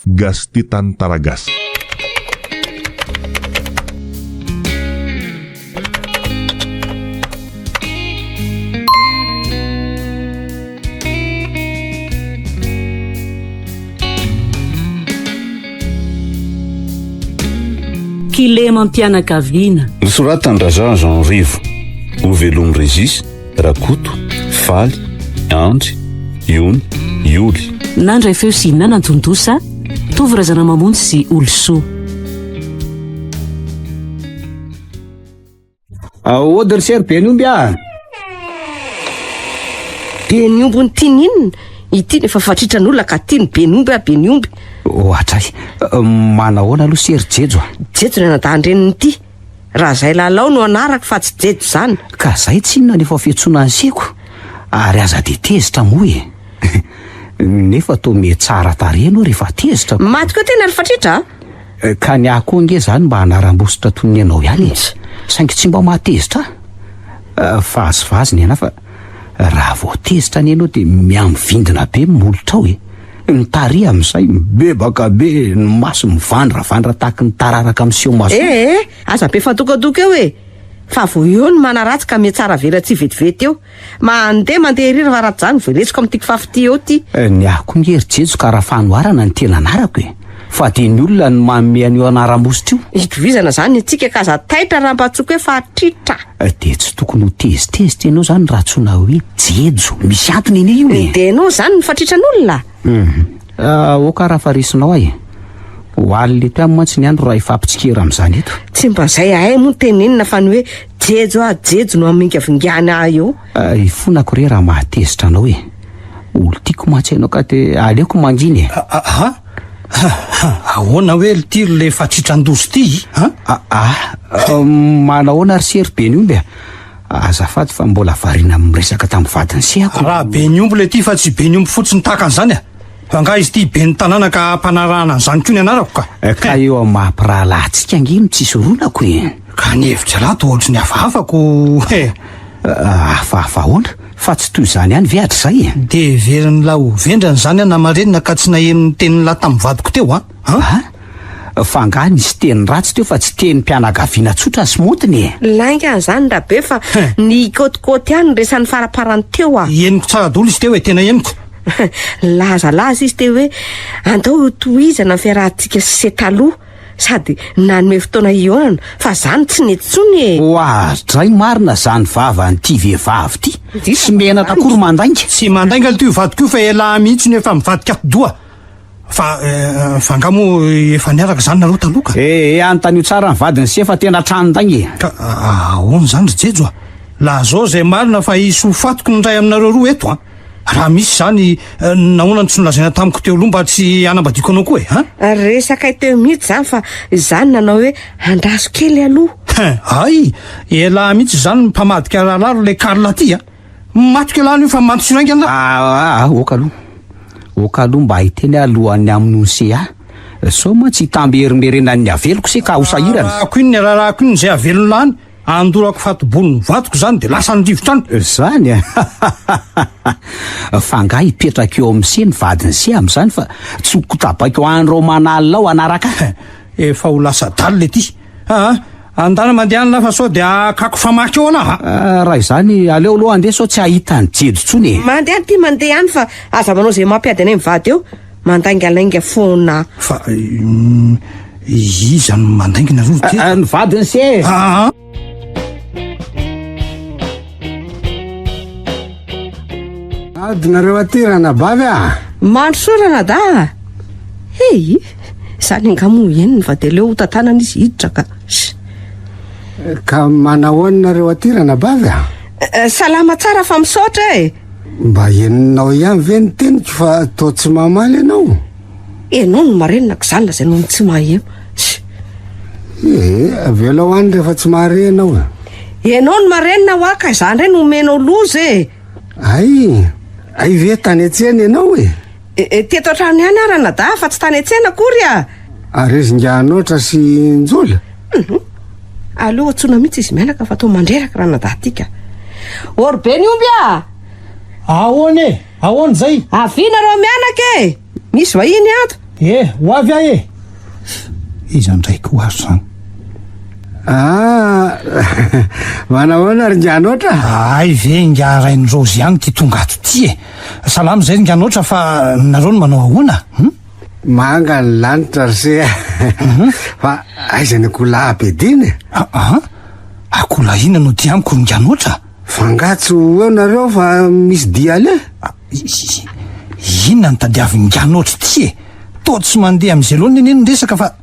Gasy Tantara Gasy. Kilemam-pianakaviana. Nosoratan-dRajean Jean Rivo, Hovelomy Régis, Rakoto, Faly, Andry, Iony, Ioly. Nandray feo sy nanantontosa, Tovo Razanamamonjy sy Olosoa. Aody ry sery be ny omby ah! Be ny omby ny tiany inona? Ity no efa fatritran'olona ka tiany be ny omby ah be ny omby. Ohatray, manahoana aloha sery Jejo ah? Jejo ny anadahin-dreniny ity. Razailalao no anarako fa tsy Jejo izany. Ka zay tsinona no efa fiantsoana an'i Seko, ary aza dia tezitra moa e! Nefa toa mihatsara tarehy ianao rehefa tezitra ko. Maty koa tena ry Fatritra a! Ka ny ahy koa ange izany mba anaram-bositra toy ny anao ihany e! Saingy tsy mba mahatezitra ahy. Vazivazy ny anah fa raha vao tezitra anie ianao dia mihamivindina be ny molotrao e! Ny tarehy amin'izay mibebaka be, ny maso mivandravandra tahaky ny tararaka miseho masoandro. Eh eh! Aza be fandokandoka eo e! Fa vao eo ny manaratsy ka mihatsara velatsihy vetivety eo. Mandeha mandeha ery ry Rajany velesiko amin'ity kifafa ity eo ity. Ny ahy koa nge ry Jejo ka raha fanoharana ny tena anarako e! Fa dia ny olona no manome an'io anaram-bositra io. Itovizana izany ny antsika ka aza taitra raha mba antsoiko hoe Fatritra. Dia tsy tokony ho tezitezitra ianao izany raha antsoina hoe Jejo. Misy antony anie io e! Dia ianao izany no fatritran'olona? Hum. Aoka raha fa resinao ahy e! Ho alina eto ihany mantsy ny andro raha hifampitsikera amin'izany eto. Tsy mba izay ahay moa no tenenina fa ny hoe jejo aho jejo no hamingavingany ahy eo. Ifonako re raha mahatezitra anao e! Olon-tiako mantsy ianao ka dia aleoko mangina e! A! Ahoana hoe lty ry le fatritran-doza ity a? A! Manahoana ry se ry Beniomby a? Azafady fa mbola variana miresaka tamin'ny vadin'i se ako. Raha Beniomby le ty fa tsy Beniomby fotsiny tahaka an'izany a! Fa angaha izy ity ben'ny tanàna ka ampanarahana an'izany koa ny anarako ka? Ka eo amin'ny maha mpirahalahy antsika ange no tsy isoronako e! Ka ny hevitr'ialahy toa ohatry ny hafahafa ko e! Hafahafa ahoana? Fa tsy toy izany ihany ve hatrizay e? Dia heverin'lah ho vendrana izany aho namarenina ka tsy naheno ny tenin'lah tamin'ny vadiko teo an? An? Fa angaha nisy teny ratsy teo fa tsy tenim-pianakaviana tsotra sy maontina e? Lainga an'izany Rabe fa ny hikaotikaoty ihany no resany faraparany teo ah! Henoko tsara daholo izy teo e, tena henoko. Nilazalaza izy teo hoe andao hotohizana ny fiarahantsika sy se taloha sady nanome fotoana hihaonana fa zany tsy nety tsony e! Oadray marina zany vavan'ity vehivavy ity! Tsy menatra akory mandainga! Tsy mandainga aloha io vadiko io fa elah mihitsy no efa mivadika atidoha! Fa fa angaha moa efa niaraka izany nareo taloha ka? Eh eh anontanio tsara ny vadin'i se fa tena tranon-dainga e! Ka ahoana izany ry Jejo a? Lazao izay marina fa hisy ho fatiko ny iray aminareo roa eto an! Raha misy izany, nahoana no tsy nolazaina tamiko teo aloha mba tsy hanambadiako anao koa e? An? Resakay teo mihitsy izany fa izaho no nanao hoe andraso kely aloha. Hein! Hay! Elah mihitsy izany ny mpamadika rahalahy ry le Karl aty a! Matiko elah anio fa mantsy haingana. Ah ah, ok aloha. Ok aloha mba hiteny aho alohan'ny hamonoan'i se ahy. Sao mantsy hitamberimberenan'ny aveloko se ka ho sahirana. Raharahako inona, raharahako inona izay avelon'lah any. Andorako fato-bolo ny vadiko izany dia lasan'ny rivotra any. Izany e! Fa angaha hipetraka eo amin'i se ny vadin'i se amin'izany fa tsy ho kotabaiko andro aman'alina ao hanaraka ahy. Efa ho lasa adala ity. Aa, andana mandeha any lahy fa sao dia hakako famaky eo anah a! Raha izany aleo aloha handeha sao tsy hahita an'i Jejo intsony e! Mandeha any ity mandeha any fa aza manao izay mampiady anay mivady eo. Mandaingalainga foana. Fa iza no mandainga nareo ry Jejo? Ny vadiny se e! Aa! Ady nareo aty ranabavy a! Mandrosoa ranadahy a! Hey! Izany angaha moa henony fa dia aleo ho tantanana izy hiditra ka. Ka manahoana nareo aty ranabavy a? Salama tsara fa misaotra e! Mba henonao ihany ve ny teniko fa toa tsy mamaly ianao? Ianao no marenina ko zany lazainao ny tsy maheno. Tch. Ee, avelao any rehefa tsy mahare ianao e. Ianao no marenina hoa ka izaho indray no omenao loza e. Hay, hay ve tany an-tsena ianao e? E, teto an-trano ihany aho ranadahy fa tsy tany an-tsena akory a. Ary izy Nganotra sy Njola? Hum. Aleo antsoina mihitsy izy mianaka fa toa mandreraka ranadahy ty ka. Ory be ny omby a! Ahoana e? Ahoana izay? Avia nareo mianaka e! Misy vahiny ato. Eh, ho avy aho e! Iza indray koa ary izany? Ah, manahoana ry Nganotra? Hay ve ingahy Rainiraozy ihany ity tonga ato ity e! Salama izay ry Nganotra fa nareo no manao ahoana? Hum? Manga ny lanitra ry se a! Fa aiza ny akoholahy Abedin e? Ah ah, akoholahy inona no aty amiko ry Nganotra? Fa angaha tsy ho eo nareo fa misy dia aleha? Ah, inona no tadiavin'i Nganotra ity e? Toa tsy mandeha amin'izay laoniny anie ny resaka fa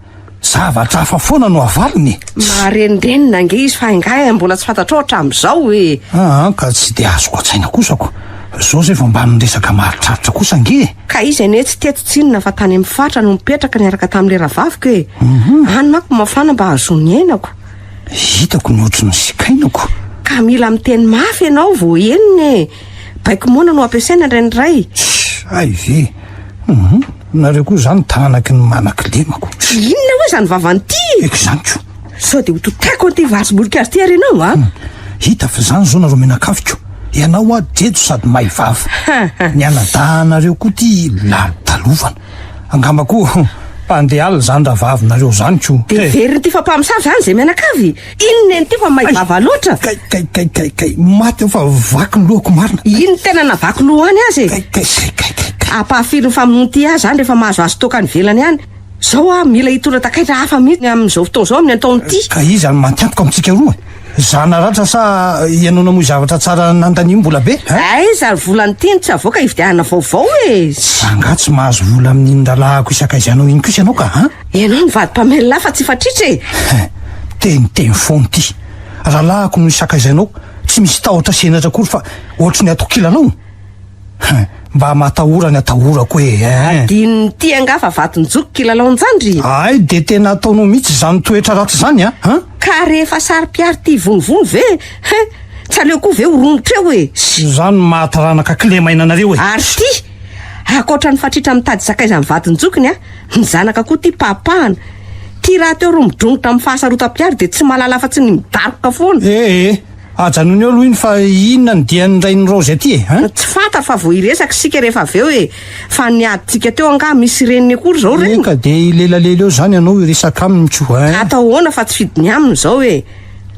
zavatra hafa foana no avalony e! Maharenirenina ange izy fa angaha mbola tsy fantatrao hatramin'izao e! Aa ka tsy dia azoko an-tsaina kosa ko! Zao zay vao mba miresaka maharitraritra kosa ange e! Ka izy anie tsy teto tsinona fa tany amin'ny faritra no mipetraka niaraka tamin'ilay rahavaviko e! Any manko mafana mba hahazoany aina ko! Hitako ny ohatry ny sikainako. Ka mila miteny mafy ianao vao henony e! Baiko moana no ampiasaina indraindray. Tss, hay ve? Hum, nareo koa izany taranaky ny manankilemako. Inona hoy izany vavan'ity? Eka izany ko. Sao dia ho totako an'ity vasim-boninkazo ity ary ianao a? Hita fa izany izao nareo mianakaviko. Ianao hoa jejo sady mahay vava. Ny anadahinareo koa ity lalodalovana. Angamba koa mpandeha alina izany rahavavinareo izany ko. Dia heverin'ity fa mpamosavy izany izay mianakavy? Inona eny ity fa may vava loatra? Kay kay kay kay kay maty aho fa vaky ny lohako marina. Iny tena navaky loha any aza e. Kay kay kay kay kay kay. Ampahafirin'ny famonoan-ty ahy izany rehefa mahazo azo toaka any ivelany any. Izao aho mila hitondra takaitra hafa mihitsy amin'izao fotoana izao amin'ny ataon'ity. Ka iza no mantiantoka amintsika roa e? Za naratra sa ianao namoy zavatra tsara nandaniam-bola be hein? Aiza ny volan'ity no tsy avoaka hividianana vaovao e! Angaha tsy mahazo vola amin'iny rahalahiko isakaizanao iny kosa ianao ka hein? Ianao no vady mpamelona ahy fa tsy fatritra e! Hein! Teniteny foana ity. Rahalahiko no isakaizainao, tsy misy tahotra sy henatra akory fa ohatry ny atao kilalao. Hein! Mba matahora ny atahorako e! Hein! Adinon'ity angaha fa vadin-joky kilalaon-jandry? Hay dia tena ataonao mihitsy izany toetra ratsy izany an! Hein! Ka rehefa saro-piaro ity vonovono ve? Hein! Tsy aleo koa ve ho romotra eo e! Izany no maha-taranaka kilemaina anareo e! Ary ity, ankoatra ny fatritra mitady sakaizan'ny vadin-jokiny an! Ny zanaka koa tia pahapahana. Tia rahateo romodromotra amin'ny fahasarotam-piaro dia tsy mahalala afa-tsy ny midaroka foana. Eh eh! Ajanony eo aloha iny fa inona ny dian'ny rain'i Raozy aty e? Hein? Tsy fantatra fa vao hiresaka isika rehefa avy eo e! Fa ny adintsika teo angaha misy reniny akory izao ireny? Eka dia hilelalela eo izany ianao hiresaka aminy ko hein? Atao ahoana fa tsy fidiny aminy izao e!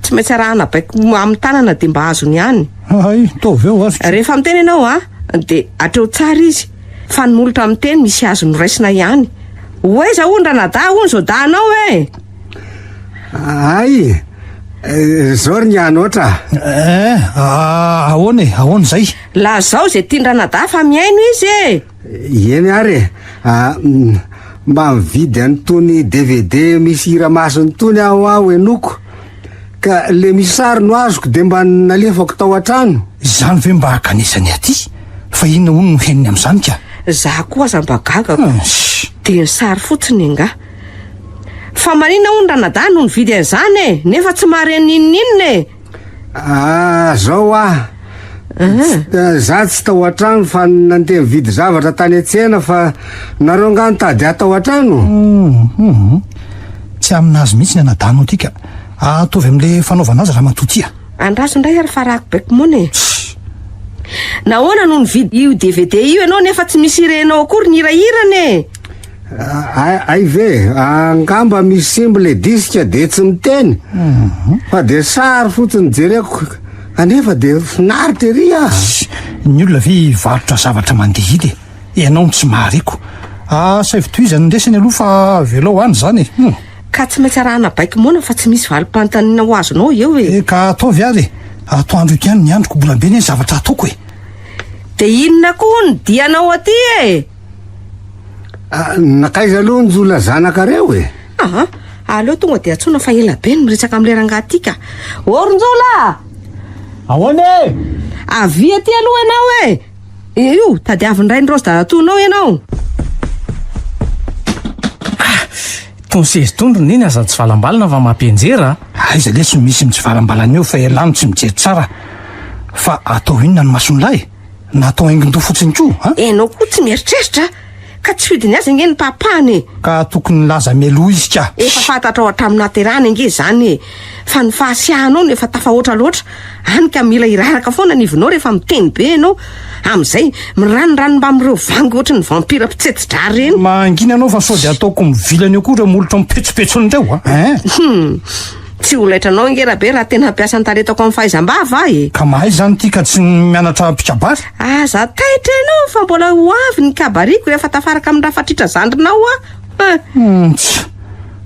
Tsy maintsy arahana baiko amin'ny tanana dia mba azony ihany. Hay, ataovy eo ary ko. Rehefa miteny ianao an, dia atreo tsara izy. Fa ny molotra miteny misy azo noraisina ihany. Ho aiza hono ranadahy hono izao dahanao e? Hay, zao ry Nganotra. Eh, ahoana e, ahoana izay? Lazao izay tian-dranadahy fa mihaino izy e! Eny ary e, mba mividy an'itony DVD misy hira masina itony aho aho henoko. Ka le misy sary no azoko de mba nalefako tao an-trano. Izany ve mba hankanesany aty? Fa inona hono no henony amin'izany ka? Za koa aza mba gaga ko. De ny sary fotsiny angaha. Fa maninona hono ranadahy no nividy an'izany e? Nefa tsy mahare n'inon'inona e! Ah, zao hoa. Za tsy tao an-trano fa nandeha nividy zavatra tany an-tsena fa nareo angaha nitady ahy tao an-trano? Hum, tsy aminazy mihitsy ny anadahinao ty ka. Ataovy amin'le fanaovana azy ramatoa ty a. Andraso indray ary fa rako baiko moana e. Nahoana no nividy io DVD io ianao nefa tsy misy irenao akory ny hirahirany e? Hay ve, angamba misy simba le disque de tsy miteny fa de sary fotsiny jereko kanefa de finaritra ery ah. Ny olona ve hivarotra zavatra mandeha ila e? Ianao no tsy mahareko. Asaivo tohizany ny resany aloha fa avelao any izany e. Hum. Ka tsy maintsy arahana baiko moana fa tsy misy valim-panontaniana ho azonao eo e. Ka ataovy ary e. Atoandro eto ihany ny androko, mbola be anie ny zavatra hataoko e. De inona koa ny dianao aty e? Nankaiza aloha ny Njola zanakareo e? Aa, aleo tonga dia antsoina fa ela be ny miresaka amin'ilay rangahy ity ka. Ô ry Njola! Ahoana e? Avia aty aloha ianao e! Io, tadiavin'ny rain'i Raozy dadatoanao ianao. Ah! Itony seza itony ry Neny aza mitsivalambalana fa mampianjera a! Aiza lesy no misy mitsivalambalana eo fa ialahy no tsy mijery tsara. Fa atao inona ny mason'lahy e? Na atao haingon-doha fotsiny koa an! Enao koa tsy mieritreritra a! Ka tsy fidiny azy ange ny papany e! Ka tokony nilaza mialoha izy ka! Efa fantatrao hatramin'ny nahaterahany ange izany e! Fa ny fahasiahanao no efa tafahoatra loatra, hany ka mila hiraraka foana ny ivinao rehefa miteny be ianao, amin'izay miranondrano mbamin'ireo vangy ohatry ny vampira mpitsetsi-drà ireny. Mangina ianao fa sao dia ataoko mivilana eo koa ireo molotra mipetsopetsona ireo a! Hein! Hum! Tsy ho laitranao ange Rabe raha tena hampiasa ny talentako amin'ny fahaizam-bava aho e! Ka mahay izany ity ka tsy mianatra mpikabary? Aza taitra ianao fa mbola ho avy ny kabariko rehefa tafaraka amin'ny Rafatritra zandrinao aho. Hum, tsa!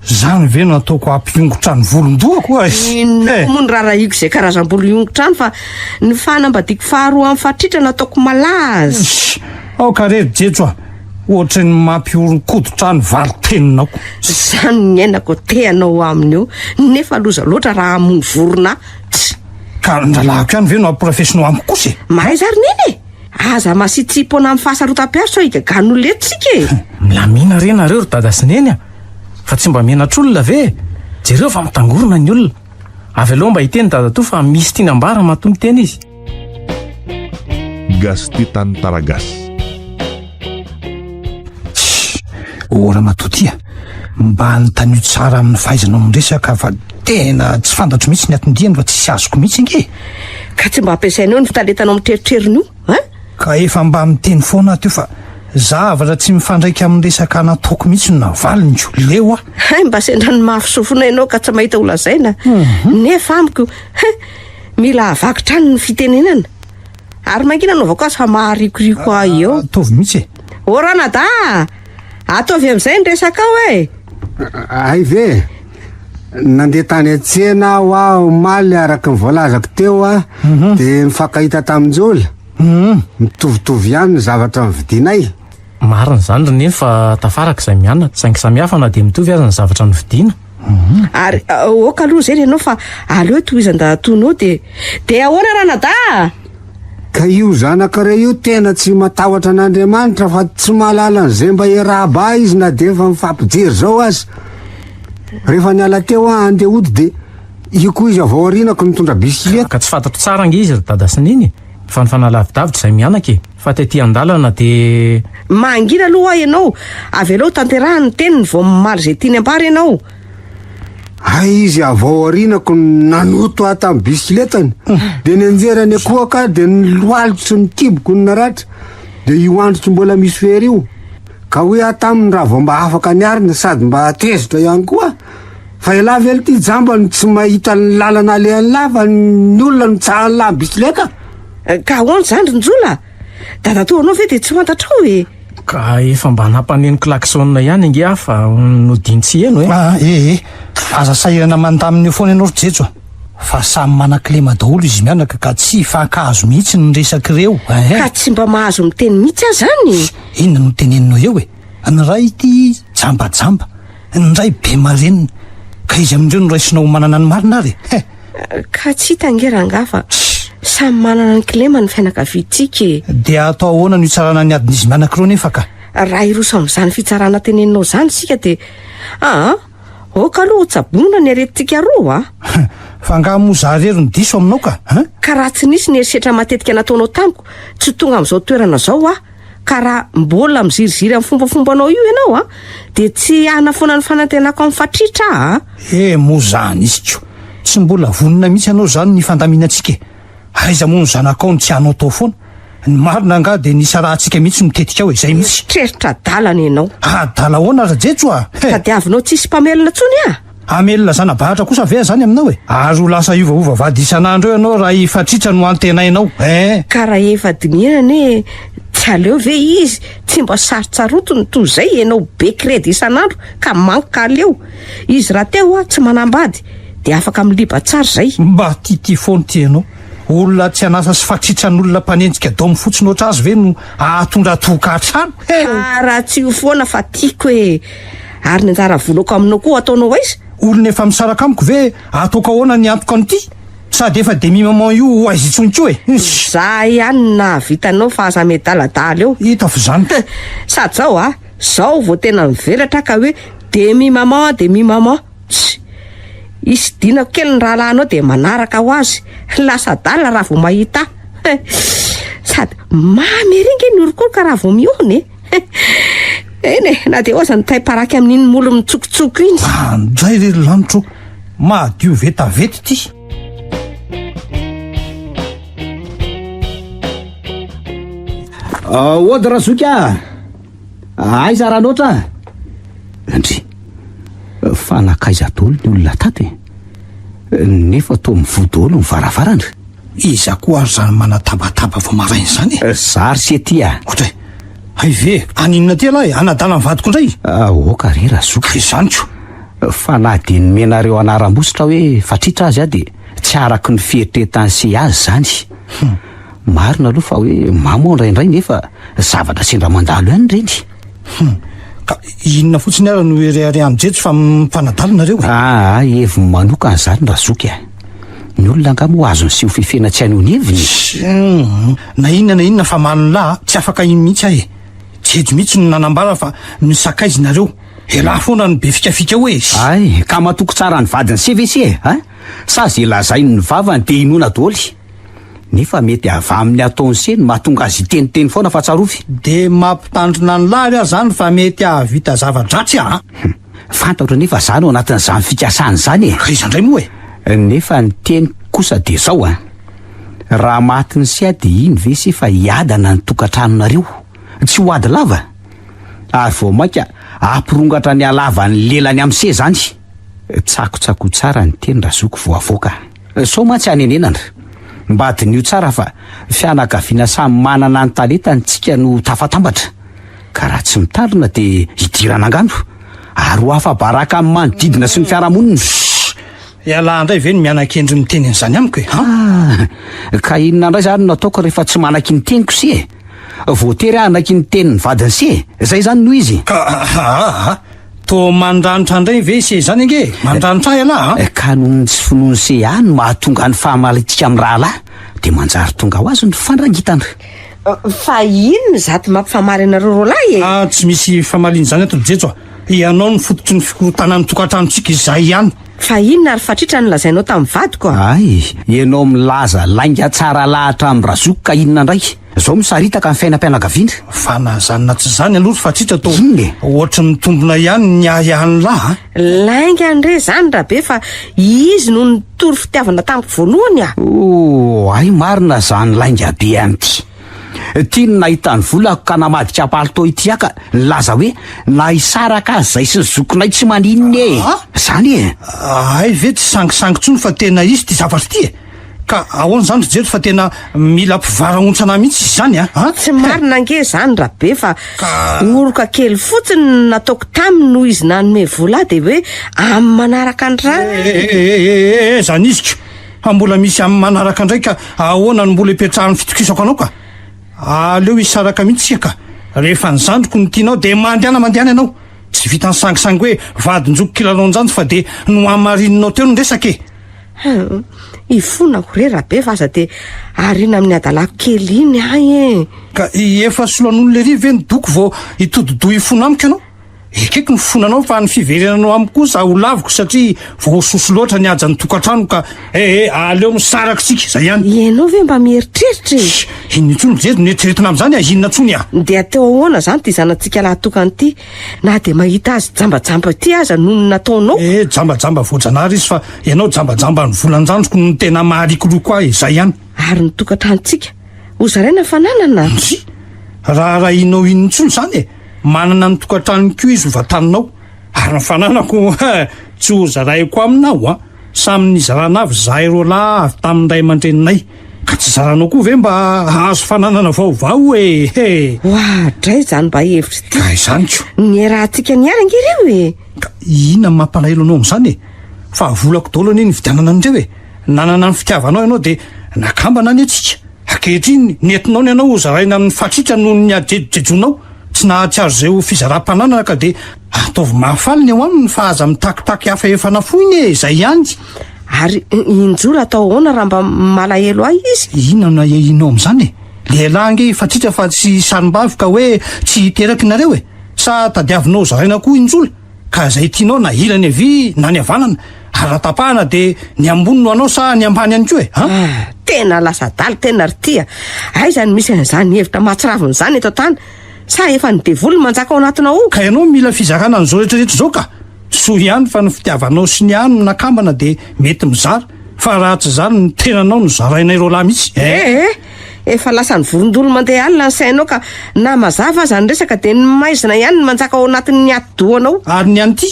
Zany ve no ataoko hampiongotra ny volon-dohako oa e? Inona koa moa no rarahiko izay karazam-bolo hiongotra any fa ny fanambadiako faharoa amin'ny Fatritra no ataoko malaza. Iss! Aoka re ry Jejo a! Ohatry ny mampihoron-koditra ahy ny valin-teninao. Izany ny niainako te hanao aminy eo, nefa loza loatra raha hamono vorona ahy. Tss! Ka ny rahalahiko ihany ve no ampirafesinao amiko kosa e? Mahaiza ry Neny e! Aza masiatsiam-poana amin'ny fahasarotam-piaro sao higagan'olona eto isika e! Milamina re nareo ry dada sy neny a! Fa tsy mba menatr'olona ve e? Jereo fa mitangorona ny olona. Avelao mba hiteny dadatoa fa misy tiany ambara matoa miteny izy. Gasy tia tantara gasy. Ô ramatoa ty a! Mba anontanio tsara amin'ny fahaizanao miresaka fa tena tsy fantatro mihitsy ny aton-diany fa tsisy azoko mihitsy ange e! Ka tsy mba ampiasainao ny fitalentanao mitreritreriny io an? Ka efa mba miteny foana aho teo fa zavatra tsy mifandraika amin'ny resaka nataoko mihitsy no navaliniko. Leo aho. Hay mba sendra ny mafy sofina ianao ka tsy mahita ho lazaina. Nefa amiko, hein, mila avaky trano ny fitenenana. Ary mangina anaovako azy fa maharikoriko ahy eo. Ataovy mihitsy e. Ô ranadahy a! Ataovy amin'izay ny resakao e! Hay ve? Nandeha tany an-tsena aho aho omaly araka ny voalazako teo a, dia nifankahita tamin-Njola. Mitovitovy ihany ny zavatra novidianay. Marina izany ry Neny fa tafaraka izay mianatra, saingy samihafa na dia mitovy aza ny zavatra novidiana. Ary ok aloha izay ry ianao fa aleo tohizan-dahatony eo dia dia ahoana ranadahy a? Ka io zanakareo io tena tsy matahotra an'Andriamanitra fa tsy mahalala an'izay mba hiarahaba ahy izy na dia efa mifampijery izao aza. Rehefa niala teo aho handeha hody dia io koa izy avy ao aorianako nitondra bisikileta. Ka tsy fantatro tsara ange izy ry dada sy neny e! Fa nifanalavidavitra izay mianaka e! Fa tety an-dalana dia. Mangina aloha hoa ianao, avelao tanterahany ny teniny vao mamaly izay tiany ambara ianao. Hay izy avy ao aorianako no nanoto ahy tamin'ny bisikiletany, dia nianjera niankohoka aho dia ny lohaliko sy ny kiboko no naratra, dia io andro tsy mbola misy fery io. Ka hoy aho taminy raha vao mba afaka niarina sady mba tezitra ihany koa, fa ialahy ve ity jamba no tsy mahita ny lalana alehan'ilahy fa ny olona no tsahan'ilahy amin'ny bisikileta? Ka ahoana izany ry Njola? Dadatoa anao ve dia tsy fantatrao e? Ka efa mba nampaneno klaxon ihany ange aho fa nodiany tsy heno e. Ah, eh, eh. Aza sahirana mandamina eo foana ianao ry Jejo a. Fa samy manan-kilema daholo izy mianaka ka tsy hifankahazo mihitsy ny resak'ireo, eh. Ka tsy mba mahazo miteny mihitsy aho izany? Inona no teneninao eo e? Ny iray ity jambajamba, ny iray be marenina. Ka iza amin'ireo no raisinao ho manana ny marina ary e? He! Ka tsy hita ange rangahy fa samy manana ny kilema ny fianakaviantsika e! Dia atao ahoana no hitsarana ny adin'izy mianaka ireo nefa ka? Raha hiroso amin'izany fitsarana teneninao izany isika dia aa aoka aloha ho tsaboina ny aretintsika roa a! Fa angaha moa za irery no diso aminao ka? Hein? Ka raha tsy nisy ny herisetra matetika nataonao tamiko tsy tonga amin'izao toerana izao aho. Ka raha mbola miziriziry amin'ny fombafombanao io ianao an, dia tsy hanafoana ny fanantenako amin'ny Fatritra aho an! He moa zany izy ko! Tsy mbola vonona mihitsy ianao zany ny hifandaminantsika e! Aiza moa ny zanakao no tsy hanaotao foana? Ny marina angaha dia ny hisarahantsika mihitsy no tetikao e! Zay mihitsy! Mieritreritra adalana ianao. Adala ahoana Rajejo a! He! Tadiavinao tsisy mpamelona intsony aho? Hamelona zana-bahatra kosa ve zany aminao e? Ary ho lasa hiovaova vady isan'andro eo ianao raha i Fatritra no antenainao eh! Ka raha efa dinihana anie tsy aleo ve izy tsy mba sarotsarotiny toy izay ianao be credy isan'andro ka manka aleo. Izy rahateo hoa tsy manambady dia afaka miliba tsara izay. Mba tiatia foana ity ianao. Olona tsy an'asa sy fatritran'olona mpanenjika daomy fotsiny ohatr'azy ve no hahatondra tokantrano? He! Ka raha tsy io foana fa tiako e! Ary ny anjara volako aminao koa ataonao aiza? Olona efa misaraka amiko ve ataoko ahoana ny antoka an'ity? Sady efa demi maman io ho aiza intsony koa e! Za ihany no nahavita anao fa aza miadaladala eo. Hita fa izany. Sady zao a, zao vao tena mivelatra ka hoe demi maman demi maman. Tssy. Isidinako kely ny rahalahinao dia manaraka ho azy. Lasa adala raha vao mahita ahy. Sady mamy ery nge ny orokoroka raha vao mihono e. Eny e, na dia eo aza ny taim-paraky amin'iny molo mitsokotsoko iny. Andray re ry lanitro ô! Mahadio vetaveta ity. Ody Razoky a! Aiza Ranoatra? Ndry, fa nankaiza daholo ny olona tato e? Nefa toa mivoha daholo ny varavarana. Iza koa ary izany manatabataba vao maraina izany e? Za ry se ty a! Ohatray, hay ve? Any inona aty ialahy? Hanadala ny vadiko indray? Aoka re Razoky. Ka izany ko! Fa na dia nomenareo anaram-bositra hoe Fatritra aza dia tsy araky ny fieritreretan'i se azy izany. Marina aloha fa hoe mamo aho indraindray nefa zavatra sendra mandalo ihany ireny. Hum, ka inona fotsiny ara no ireharehan'i Jejo fa mifanadala nareo e? Aa, heviny manokana izany Razoky a! Ny olona angaha moa azony sy ho fefena tsy haneho ny heviny? Hum, na inona na inona fa malon'lah a, tsy afaka iny mihitsy aho e! Jejo mihitsy no nanambara fa misakaiza nareo, elah foana no be fikafika eo e! Hay, ka matoky tsara ny vadiny se ve se e? A? Sa ze lazain'ny vavany dia inoana doly? Nefa mety avy amin'ny ataony se no mahatonga azy hiteniteny foana fa tsarovy. Dia mampitandrina an'i lahy aho zany fa mety hahavita zava-dratsy a! Hum, fantatro anefa zany ao anatin'izany fikasana izany e! Ka iza indray moa e? Nefa ny teniko kosa dia zao a! Raha matin'i se aho dia iny ve se fa hiadana ny tokantranonareo? Tsy ho ady lava? Ary vao mainka hampirongatra ny halavan'ny lelany amin'i se zany! Tsakotsakoy tsara ny teny razoky vao avoaka. Sao mantsy hanenenana. Mba diniho tsara fa fianakaviana samy manana ny talentany tsika no tafatambatra. Ka raha tsy mitandrina dia hidirana angano. Ary ho afa-baraka amin'ny manodidina sy ny fiarahamonina. Shh! Ialahy indray ve no miana-kendry miteny an'izany amiko e? Han? Ah! Ka inona indray izany no ataoko rehefa tsy manaky ny teniko se e? Voatery aho hanaiky ny tenin'ny vadiny se e? Izay izany no izy. Ka aa! Toa mandranitra indray ve ise izany ange e? Mandranitra ahy ialahy an! Ka noho ny tsy finoan'i se ahy no mahatonga ny fahamaliantsika amin'ny rahalahy, dia manjary tonga ho azy ny fandrangitana. Fa inona izato mampifamaly anareo roalahy e? Ah, tsy misy famaliana izany ato ry Jejo a! Ianao no fototry ny fikorontanan'ny tokantranontsika, izay ihany. Fa inona ary Fatritra no lazainao tamin'ny vadiko a? Hay, ianao milaza lainga tsara lahatra amin'i Razoky ka inona indray? Zao misaritaka ny fiainam-pianakaviana. Fa na zany na tsy zany aloha ry Fatritra toa Inona e? ohatry ny mitombina ihany ny ahiahin'lah a! Lainga ndre zany Rabe fa izy no nitory fitiavana tamiko voalohany a! Oh, hay marina zany lainga be an'ity. Ty no nahita ny volako ka namadika palto ity aho ka nilaza hoe na hisaraka aza zay sy ny zokinay tsy maninona e! Zany e! Hay ve tsy sangisangy tsony fa tena izy ity zavatra ity e! Ka ahoana izany ry Jejo fa tena mila mpivarahontsana mihitsy izy izany a? An? Tsy marina ange izany Rabe fa oroka kely fotsiny no nataoko taminy noho izy nanome vola ahy dia hoe amin'ny manaraka indray. Eh, eh, zany izy ko! Fa mbola misy amin'ny manaraka indray ka ahoana no mbola ipetrahan'ny fitokisako anao ka? Aleo hisaraka mihitsy isika ka! Rehefa ny zandriko no tianao dia mandehana mandehana ianao! Tsy vitan'ny sangisangy hoe vadin-joko kilalaon-janjo fa dia nohamarininao teo ny resaka e! Hum, ifonako re Rabe fa aza dia ariana amin'ny hadalako kely iny ahy e. Ka efa soloan'olona ery ve ny doko vao hitodi-doha hifona amiko ianao? Ekeko ny fifonanao fa ny fiverenanao amiko kosa ho laviko satria voasoso loatra ny hajan'ny tokantrano ka eh eh aleo misaraka isika, izay ihany. Ianao ve mba mieritreritra e? Shh, inona intsony ry Jejo no eritreretina amin'izany a, inona intsony a? Dia atao ahoana izany ity zanatsika lahatokana ity? Na dia mahita azy jambajamba ity aza noho ny nataonao. Eh, jambajamba voajanahary izy fa ianao jambajamba ny volan-janjiko no tena maharikoriko ahy, izay ihany. Ary ny tokantranontsika, ho zaraina fananana? Ndry! Raharahianao inona intsony izany e? Manana ny tokantranony koa izy ho vantaninao. Ary ny fananako, tsy ho zaraiko aminao an! Samy nizarana avy izahay roalahy avy tamin'ny ray aman-dreninay. Ka tsy zaranao koa ve mba hahazo fananana vaovao e! He! Oadray izany mba hevitra ity. Ka izany ko. Niarahantsika niala ange ireo e! Ka inona no mampalahelo anao amin'izany e? Fa volako daholo anie nividianana an'ireo e! Nanana ny fitiavanao ianao dia nakambana anie tsika. Ankehitriny, nentinao ny anao hozaraina amin'ny fatritra noho ny hajejojejonao. Tsy nahatsiaro izay ho fizaram-pananana ka dia ataovy mahafaly ny eo aminy fa aza mitakitaky hafa efa nafoiny e! Izay ihany. Ary injora atao ahoana raha mba malahelo ahy izy? Inona no ahiahianao amin'izany e? Lehilahy ange i Fatritra fa tsy sarim-bavy ka hoe tsy hiteraka nareo e! Sa tadiavinao hozaraina koa injola? Ka izay tianao na ilany havia na ny havanana, ary raha tapahana dia ny ambony no anao sa ny ambany ihany koa e? An? Ah, tena lasa adala tena ry tia! Aiza no misy an'izany hevitra mahatsiravina izany eto an-tany? Sa efa ny devoly no manjaka ao anatinao ao? Ka ianao mila fizarana an'izao rehetra rehetra izao ka! Soa ihany fa ny fitiavanao sy ny ahy no nakambana dia mety mizara, fa raha tsy izany ny tenanao no zarainay roalahy mihitsy eh! Eh! Efa lasan'ny vorondolo mandeha alina ny sainao ka na mazava aza ny resaka dia ny maizina ihany no manjaka ao anatin'ny atidohanao. Ary ny an'ity?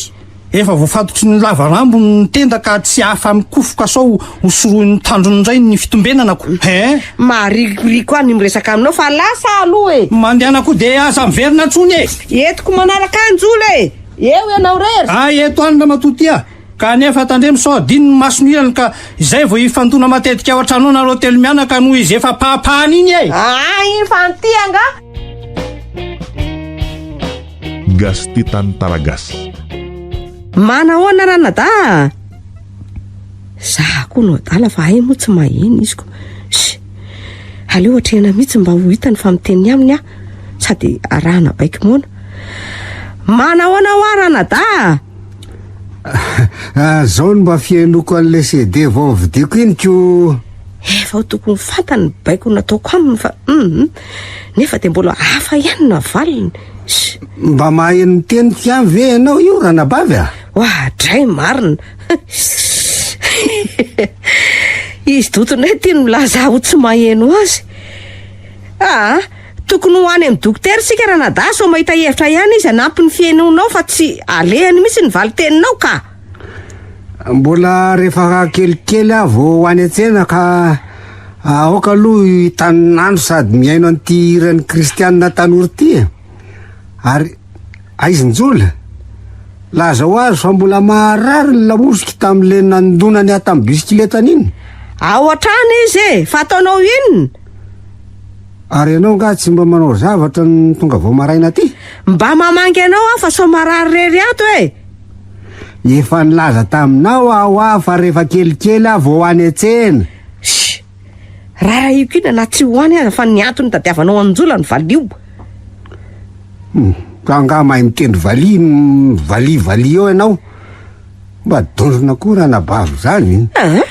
Efa voafatotry ny lava rambo ny tenda ka tsy afa mikofoka sao ho sorohin'ny tandrony indray ny fitombenanako eh! Maharikoriko ahy ny miresaka aminao fa lasa aloha e! Mandehana koa dia aza miverina intsony e! Entiko manaraka ahy Njola e! Eo ianao rery! Hay eto any ramatoa ty a! Kanefa tandremo sao adino ny masony ilany ka izay vao hifandona matetika ao an-trano ao nareo telomianaka noho izy efa pahapahany iny e! Aa iny fa an'ity angaha? Gasy tia tantara gasy. Manahoana ranadahy a! Za koa no adala fa hay moa tsy maheno izy ko. Sh! Aleo atrehina mihitsy mba ho hitany fa miteny aminy aho sady arahana baiko moana. Manahoana hoa ranadahy a! Ah, zao no mba fihainoako an'ilay CD vao novidiako iny ko. Efa ho tokony fantany ny baiko nataoko aminy fa hum nefa dia mbola hafa ihany ny navaliny. Sh! Mba maheno ny teniko ihany ve ianao io ranabavy a? Oadray marina. Izy dotonay ity no milaza ho tsy maheno azy. Aa, tokony ho any amin'ny dokotera isika ranadahy sao mahita hevitra ihany izy hanampy ny fihainoanao fa tsy alehany mihitsy ny valin-teninao ka. Mbola rehefa kelikely aho vao ho any an-tsena ka aoka aloha hitanin'andro sady mihaino an'ity hiran'ny kristianina tanora ity e. Ary aiza Njola? Lazao azy fa mbola maharary ny lamosiko tamin'ilay nandonany ahy tamin'ny bisikiletany iny. Ao an-trano izy e! Fa ataonao inona? Ary ianao angaha tsy mba manao zavatra ny tonga vao maraina aty? Mba mamangy anao aho fa sao marary irery ato e! Efa nilaza taminao aho aho fa rehefa kelikely aho vao ho any an-tsena. Shh! Rarahiko inona na tsy ho any aza fa ny antony itadiavanao an'i Njola no valio. Hum, ka angaha mahay mitendry valiha valiha valiha eo ianao? Mba dondrona koa ranabavy izany. Aa!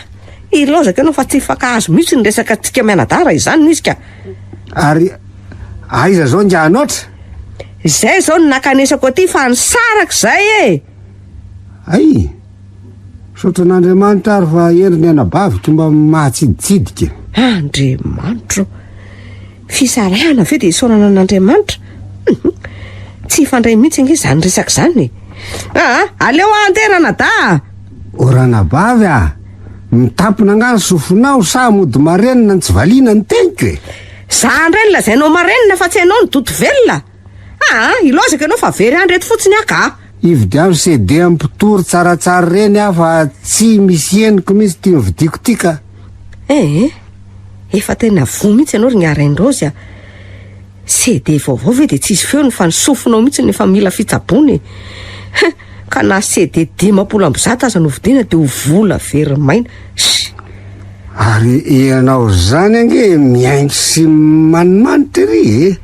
Ilaozako ianao fa tsy hifankahazo mihitsy ny resaka antsika mianadahy raha izany no izy ka. Ary aiza izao ingahy Anoatra? Izay izao no nakanesako aty fa nisaraka izay e! Hay! Misaotra an'Andriamanitra ary fa hendry ny anabaviko mba mahatsiditsidika. Andriamanitro! Fisarahana ve dia isaorana an'Andriamanitra? Hum! Tsy hifandray mihitsy ange izany resaka izany e! Aa! Aleo aho handeha ranadahy a! O ranabavy a! Mitampina angaha ny sofinao sa mody marenina ny tsy valiana ny teniko e? Za indray no lazainao marenina fa tsy ianao no doto velona! Aa! Ilaozako ianao fa very andro eto fotsiny aho ka! Ividiano CD amin'ny mpitory tsaratsara ireny aho fa tsy misy henoko mihitsy ity novidiako ity ka! Ee! Efa tena voa mihitsy ianao ry Ngah-Raindraozy a! CD vaovao ve dia tsisy feony fa ny sofinao mihitsy no efa mila fitsaboana e! Hein! Ka na CD 150 aza no vidiana dia ho vola very maina. Sh! Ary ianao izany ange mihaingo sy manimanitra ery e!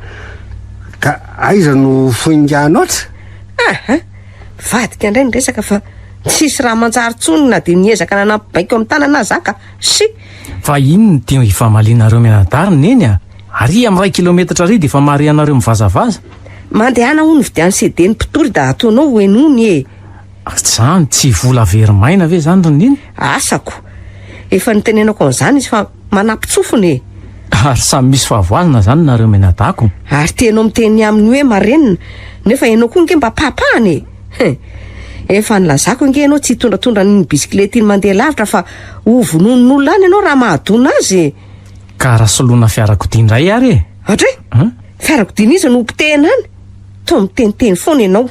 Ka aiza no foinganao-tra? Aha! Vadika indray ny resaka fa tsisy raha manjary intsony na dia niezaka nanampy baiko amin'ny tanana aza aho ka. Sh! Fa inona ity ifamalianareo mianadahy ry Neny a? Ary amin'ny iray kilometatra ary dia efa mahare anareo mivazavaza. Mandehana hono vidiano CD ny mpitory da ataonao ho henoiny e! Zany tsy vola very maina ve zany ry Neny? Asako! Efa nitenenako an'izany izy fa manampitsofina e! Ary samy misy fahavoazana zany nareo mianadako. Ary ty enao miteny aminy hoe marenina nefa enao koa nge mba papany e! Hein! Efa nilazako ange ianao tsy hitondratondra an'iny bisikileta iny mandeha lavitra fa ho vonoin'olona any ianao raha mahadona azy e! Ka raha soloina fiarakodia indray ary e! Adray! Fiarakodia n'iza no hopotehina any? Toa miteniteny foana ianao.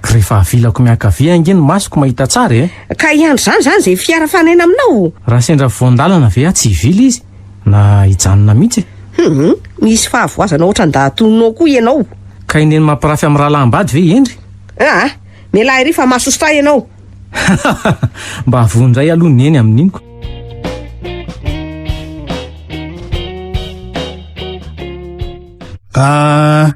Ka rehefa avilako miankavia ange ny masoko mahita tsara e! Ka hiandry izany izany izay fiara fanaina aminao? Raha sendra afovoan-dalana ve aho tsy hivily izy na hijanona mihitsy e? Hum, misy fahavoazana ohatran-dahatononao koa ianao. Ka i Neny mampirafy amin'ny rahalahim-bady ve i Hendry? Aa, mialà ery fa mahasosotra ahy ianao. Mba voa indray aloha Neny amin'iny ko. Ka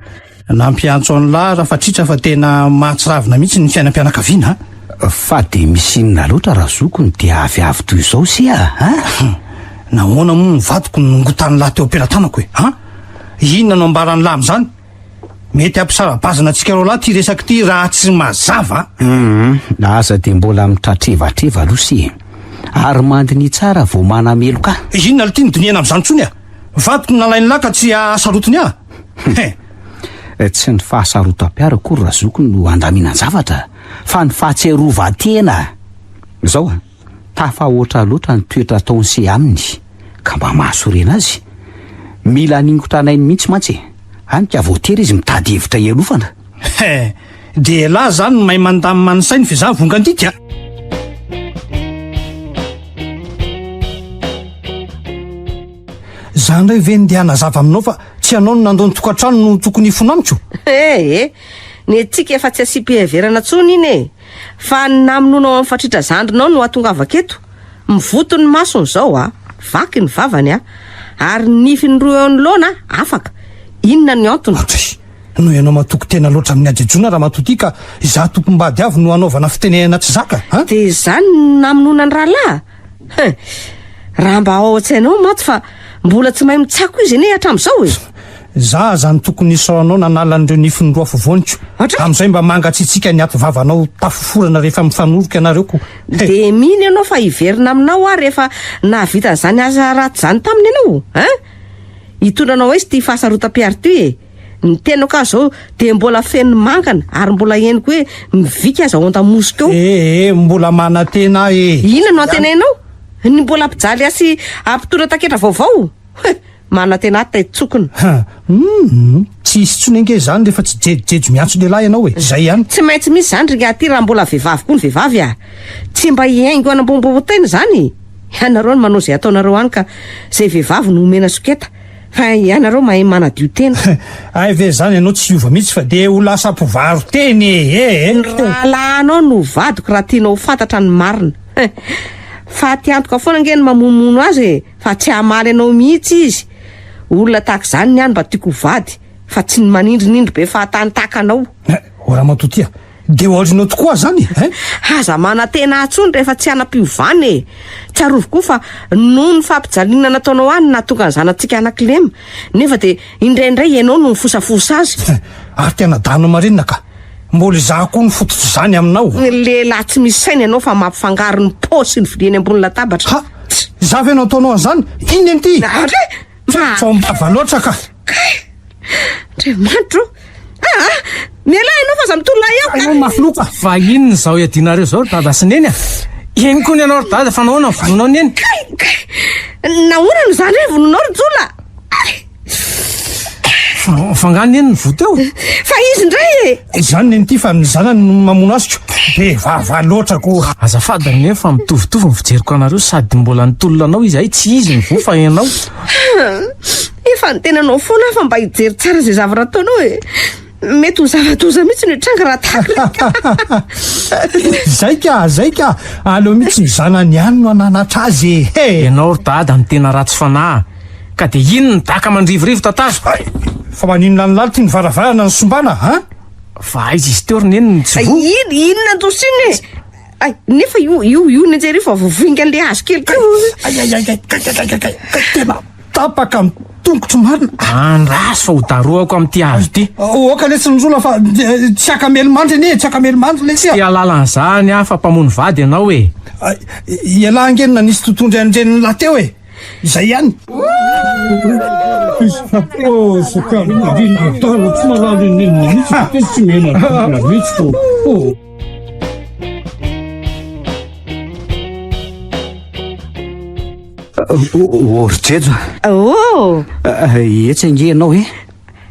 nampiantso an'lah Rafatritra fa tena mahatsiravina mihitsy ny fiainam-pianakaviana a! Fa dia misy inona loatra Razoky no dia aviavy toy izao sia a? Nahoana moa ny vadiko no nongotan'lah teo am-pelatanako e? An? Inona no ambaran'lah amin'izany? Mety hampisara-bazana antsika roalahy ity resaka ity raha tsy mazava a! Hum, aza dia mbola mitratrevatreva aloha se e! Ary mandiniha tsara vao manameloka ahy. Inona ity no dinihana amin'izany intsony a! Vadiko no nalain'i lahy ka tsy hahasarotiny ahy? He! Tsy ny fahasarotam-piaro akory razoky no andaminan-javatra fa ny fahatsiarovan-tena. Izao a, tafahoatra loatra ny toetra ataon'i se aminy ka mba mahasorena azy. Mila haningotra an'ainy mihitsy mantsy e! Hany ka voatery izy mitady hevitra hialofana. He! Dia elah zany no mahay mandamina ny sainy f'izaho vongan-didy a! Za ndray ve ndeha hanazava aminao fa tsy ianao no nandao ny tokantrano no tokony hifona amiko? Eh eh! Ny antsika efa tsy asiam-piheverana intsony iny e! Fa ny namonoanao an'i Fatritra zandrinao no hahatongavako eto. Mivoto ny masony izao a! Vaky ny vavany a! Ary ny nifiny roa eo anoloana afaka. Inona ny antony? Atry! Noho ianao matoky tena loatra amin'ny hajejoana ramatoa ity ka izaho tompom-bady avy no hanaovana fitenenana tsy zaka a! Dia izany no namonoana ny rahalahy? Hein! Raha mba ao an-tsainao mantsy fa mbola tsy mahay mitsako izy anie hatramin'izao e! Za aza no tokony hisaoranao nanala an'ireo nifiny roa afovoaniko. Amin'izay mba mangatsiatsiaka ny ato vavanao tafoforana rehefa mifanoroka ianareo ko. He! Dia mino ianao fa hiverina aminao aho rehefa nahavita an'izany asa ratsy izany taminy ianao? Hein? Hitondra anao aiza ity fahasarotam-piaro ity e? Ny tenako aza izao dia mbola feno mangana ary mbola henoko hoe mivika aza ao an-damosiko eo. Ee, mbola manantena aho e! Inona no antenainao? Ny mbola hampijaly ahy sy hampitondra taketra vaovao? He! Manantena ahy taitsokina. Hum! Tsy hisy intsony ange izany rehefa tsy jejojejo miantso lehilahy ianao e! Izay ihany. Tsy maintsy misy izany ry ingahy ity raha mbola vehivavy koa ny vehivavy a! Tsy mba hihaingo hanambombontena izany e! Ianareo no manao izay ataonareo any ka izay vehivavy no omena soketa. Fa ianareo mahay manadio tena. Hay ve zany ianao tsy hiova mihitsy fa dia ho lasa mpivaro-tena e! Ny rahalahinao no vadiko raha tianao ho fantatra ny marina. Faty antoka foana ange ny mamonomono azy e! Fa tsy hamaly anao mihitsy izy. Olona tahaka izany ny ahy no mba tiako ho vady fa tsy ny manindrinindry be fahatany tahaka anao. O ramatoa tia, Dia ho aorianao tokoa aho zany e! Aza manantena ahy intsony rehefa tsy hanam-piovana e! Tsarovy koa fa noho ny fampijaliana nataonao ahy no nahatonga ny zanatsika hanan-kilema, nefa dia indraindray ianao no nifosafosa azy. Ary tena dano marinina ka! Mbola izaho koa no fototr'izany aminao. Lehilahy tsy misy saina ianao fa mampifangaro ny pao sy ny vilia eny ambony latabatra. Ha! Izaho ve no ataonao an'izany? Inona ity? Andre! Fomba loatra ka. Kay! Andriamanitro ô! Aa! Mialà ianao fa aza mitolona ahy eo ka! Ianao mafy loha ka! Fa inona izao iadianareo izao ry dada sy neny a? Eny koa ny anao ry dada fa nahoana ny vonoinao neny? Kay! Kay! Nahoana no izany hoe vonoinao ry Jola? Ay! Fa fa angaha neny ny voa teo? Fa izy indray e! Izany neny ity fa ny zanany no mamono azy ko! Be vava loatra ko! Azafady ry neny fa mitovitovy ny fijeriko anareo sady mbola nitolona anao izy hay tsy izy ny voa fa ianao. Efa niteny anao foana aho fa mba hijery tsara izay zavatra ataonao e! Mety ho zava-doza mihitsy no hitranga raha tahaka ireny ka! Zay ka, zay ka! Aleo mihitsy ny zanany ihany no hananatra azy e! He! Ianao ry dada no tena ratsy fanahy ka dia iny ny daka mandrivorivo tatazo! Hay! Fa maninona ny lalitra iny varavarana no sombana an? Fa aiza izy teo ry neny no tsy voa? Iny, inona andosina e? Ay, nefa io, io, io nenjery io fa vovingan'le hazo kely teo. Ay, ay, ay, ay, kay, kay, kay, kay, kay, tena tapaka ny tongotro marina. Andraso fa ho darohako amin'ity hazo ity. Oka lesy ny rola fa eh, tsy akamely mandry anie, tsy akamely mandry lesy a. Tsy halala an'izany aho fa mpamono vady ianao e. Ialahy ange no nanisy totohondry an'ireny lahy teo e. Izay ihany. Ô ry Jejo Oh! Etsy ange ianao e!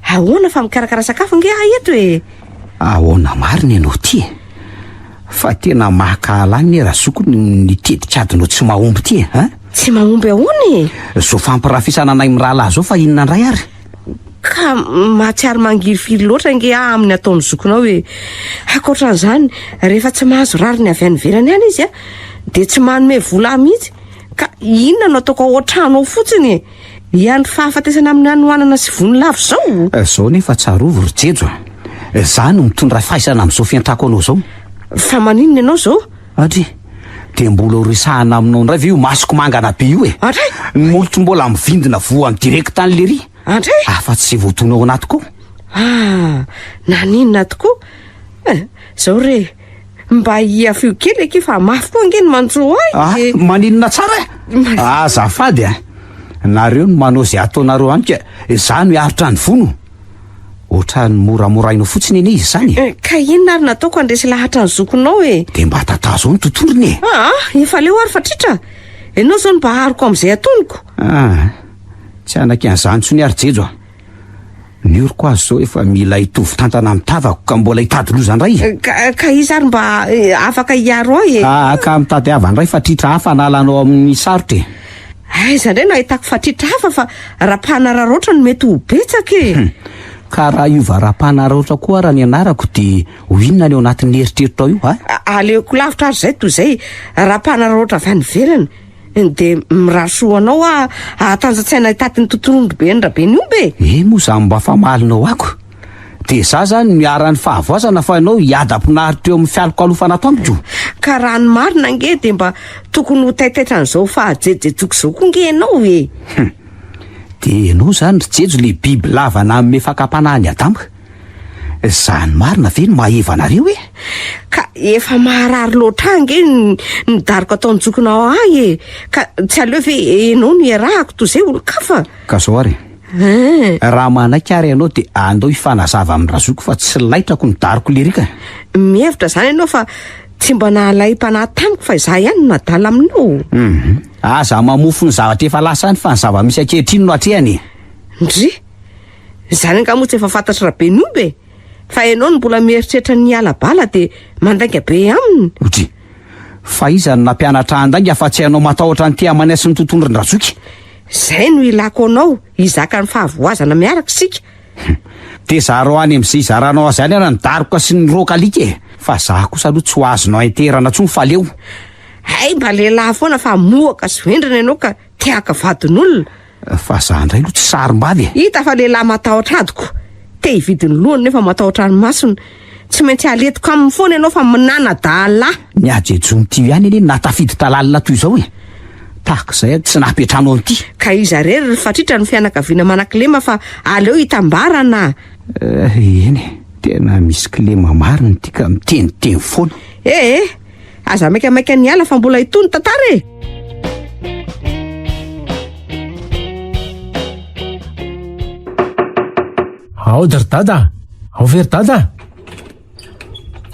Ahoana fa mikarakara sakafo ange aho eto e! Ahoana marina ianao ity e? Fa tena mankahala ahy anie Razoky ny tetikadinao tsy mahomby ity e! An? Tsy mahomby ahoana e? Zao fampirafisana anay mirahalahy zao fa inona indray ary? Ka mahatsiaro mangirifiry loatra ange aho amin'ny ataon'ny zokinao e! Ankoatran'izany, rehefa tsy mahazo rariny avy any ivelany any izy a, dia tsy manome vola ahy mihitsy. Ka inona no ataoko ao an-trano ao fotsiny e? Hiandry fahafatesana amin'ny hanoanana sy vono lava izao? Izao nefa tsarovy ry Jejo a! Izaho no mitondra faisana amin'izao fiantrako anao izao. Fa maninona ianao izao? Adry, dia mbola ho resahana aminao indray ve io masoko mangana be io e? Andray! Ny molotro mbola mivindina voan'ny direct an'i Lery. Andray! Afa-tsy izay voadona ao anatiko ao. Ah! Naninona tokoa? Eh, zao re, mba hiafio kely akia fa mafy koa ange ny manjo ahy Ah, e. maninona tsara e? Azafady a! Nareo no manao izay ataonareo any ka izaho no hiaritra ny vono. Ohatran'ny moramorainao fotsiny anie izy izany e. Eh, Ka inona ary nataoko handresy lahatra ny zokinao e? Dia mba tatazo ao ny tontolony e. Ah, efa leo ary fa tritra. Ianao izao no mba aroko amin'izay atoniko. Ah, tsy hanaiky an'izany intsony ary Jejo a. Ny oroko aza izao efa mila hitovy tantana amin'ny tavako ka mbola hitady loza indray. Eh, ka, ka iza ary mba eh, afaka hiaro ahy e? Ah, ka mitadiava indray fa tritra hafa analanao amin'ny sarotra e. Aiza indray no ahitako fatritra hafa fa raha-mpanararaotra no mety ho betsaka e! Hum. Ka raha hiova raha-mpanararaotra koa ara ny anarako dia ho inona ny ao anatin'ny eritreritrao io a? Aleoko lavitra ary izay toy izay raha-mpanararaotra avy any ivelany. Dia mirary soa ho anao aho hahatanjan-tsaina hitaty ny tontolondro be an-dRabeniomby e! Eh moa izany mba famalinao ako. Dia za zany no iharan'ny fahavoazana fa ianao hiadam-pinaritra eo amin'ny fialokalofana ato amiko. Ka raha ny marina ange dia mba tokony ho taitaitra an'izao fahajejejoko izao koa nge ianao e! Hum. Dia ianao izany ry Jejo le biby lava nanome fakam-panahy an'i Adama. Izany marina ve no maheva anareo e? Ka efa maharary loatra ahy ange ny ny daroka ataon-jokinao ahy e! Ka tsy aleo ve ianao no iarahako toy izay olon-kafa? Ka zao ary e, raha manaiky ary ianao dia andao hifanazava amin'ny razoky fa tsy laitrako ny daroko lirika. Mihevitra izany ianao fa tsy mba nahalaim-panahy tamiko fa izaho ihany no nadala aminao? Hum, aza mamofo ny zavatra efa lasa any fa ny zava-misy ankehitriny no atrehana e! Ndry! Izany angaha moa tsy efa fantatr'i Rabeniomby e! Fa ianao no mbola mieritreritra ny hiala bala dia mandainga be aminy. Odry! Fa iza no nampianatra handainga fa tsy ianao matahotra an'ity amania sy ny tontondron-dRazoky? Izay no ilako anao, hizaka ny fahavoazana miaraka isika. Hum! Dia zarao any amin'izay izaranao azy any ara ny daroka sy ny roaka alika e! Fa za kosa aloha tsy ho azonao enterana intsony fa leo. Hay mba lehilahy foana fa mohaka sy vendrana ianao ka te haka vadin'olona. Fa za ndray aloha tsy sarim-bavy e! Hita fa lehilahy matahotra adiko. Te hividy ny lohany nefa matahotra ny masony. Tsy maintsy aletiko aminy foana ianao fa minana-dahalahy. Ny hajejoan'ity ihany anie no nahatafiditra lalina toy izao e! Tahaka izay aho tsy nahapetrano an'ity. Ka iza irery ry Fatritra no fianakaviana manan-kilema fa aleo hitambarana. Eh, eny e, tena misy kilema marina ity ka miteniteny foana. Eh eh! Aza maikamaika ny hiala fa mbola hitohy ny tantara e! Ao ry dada! Ao ve ry dada?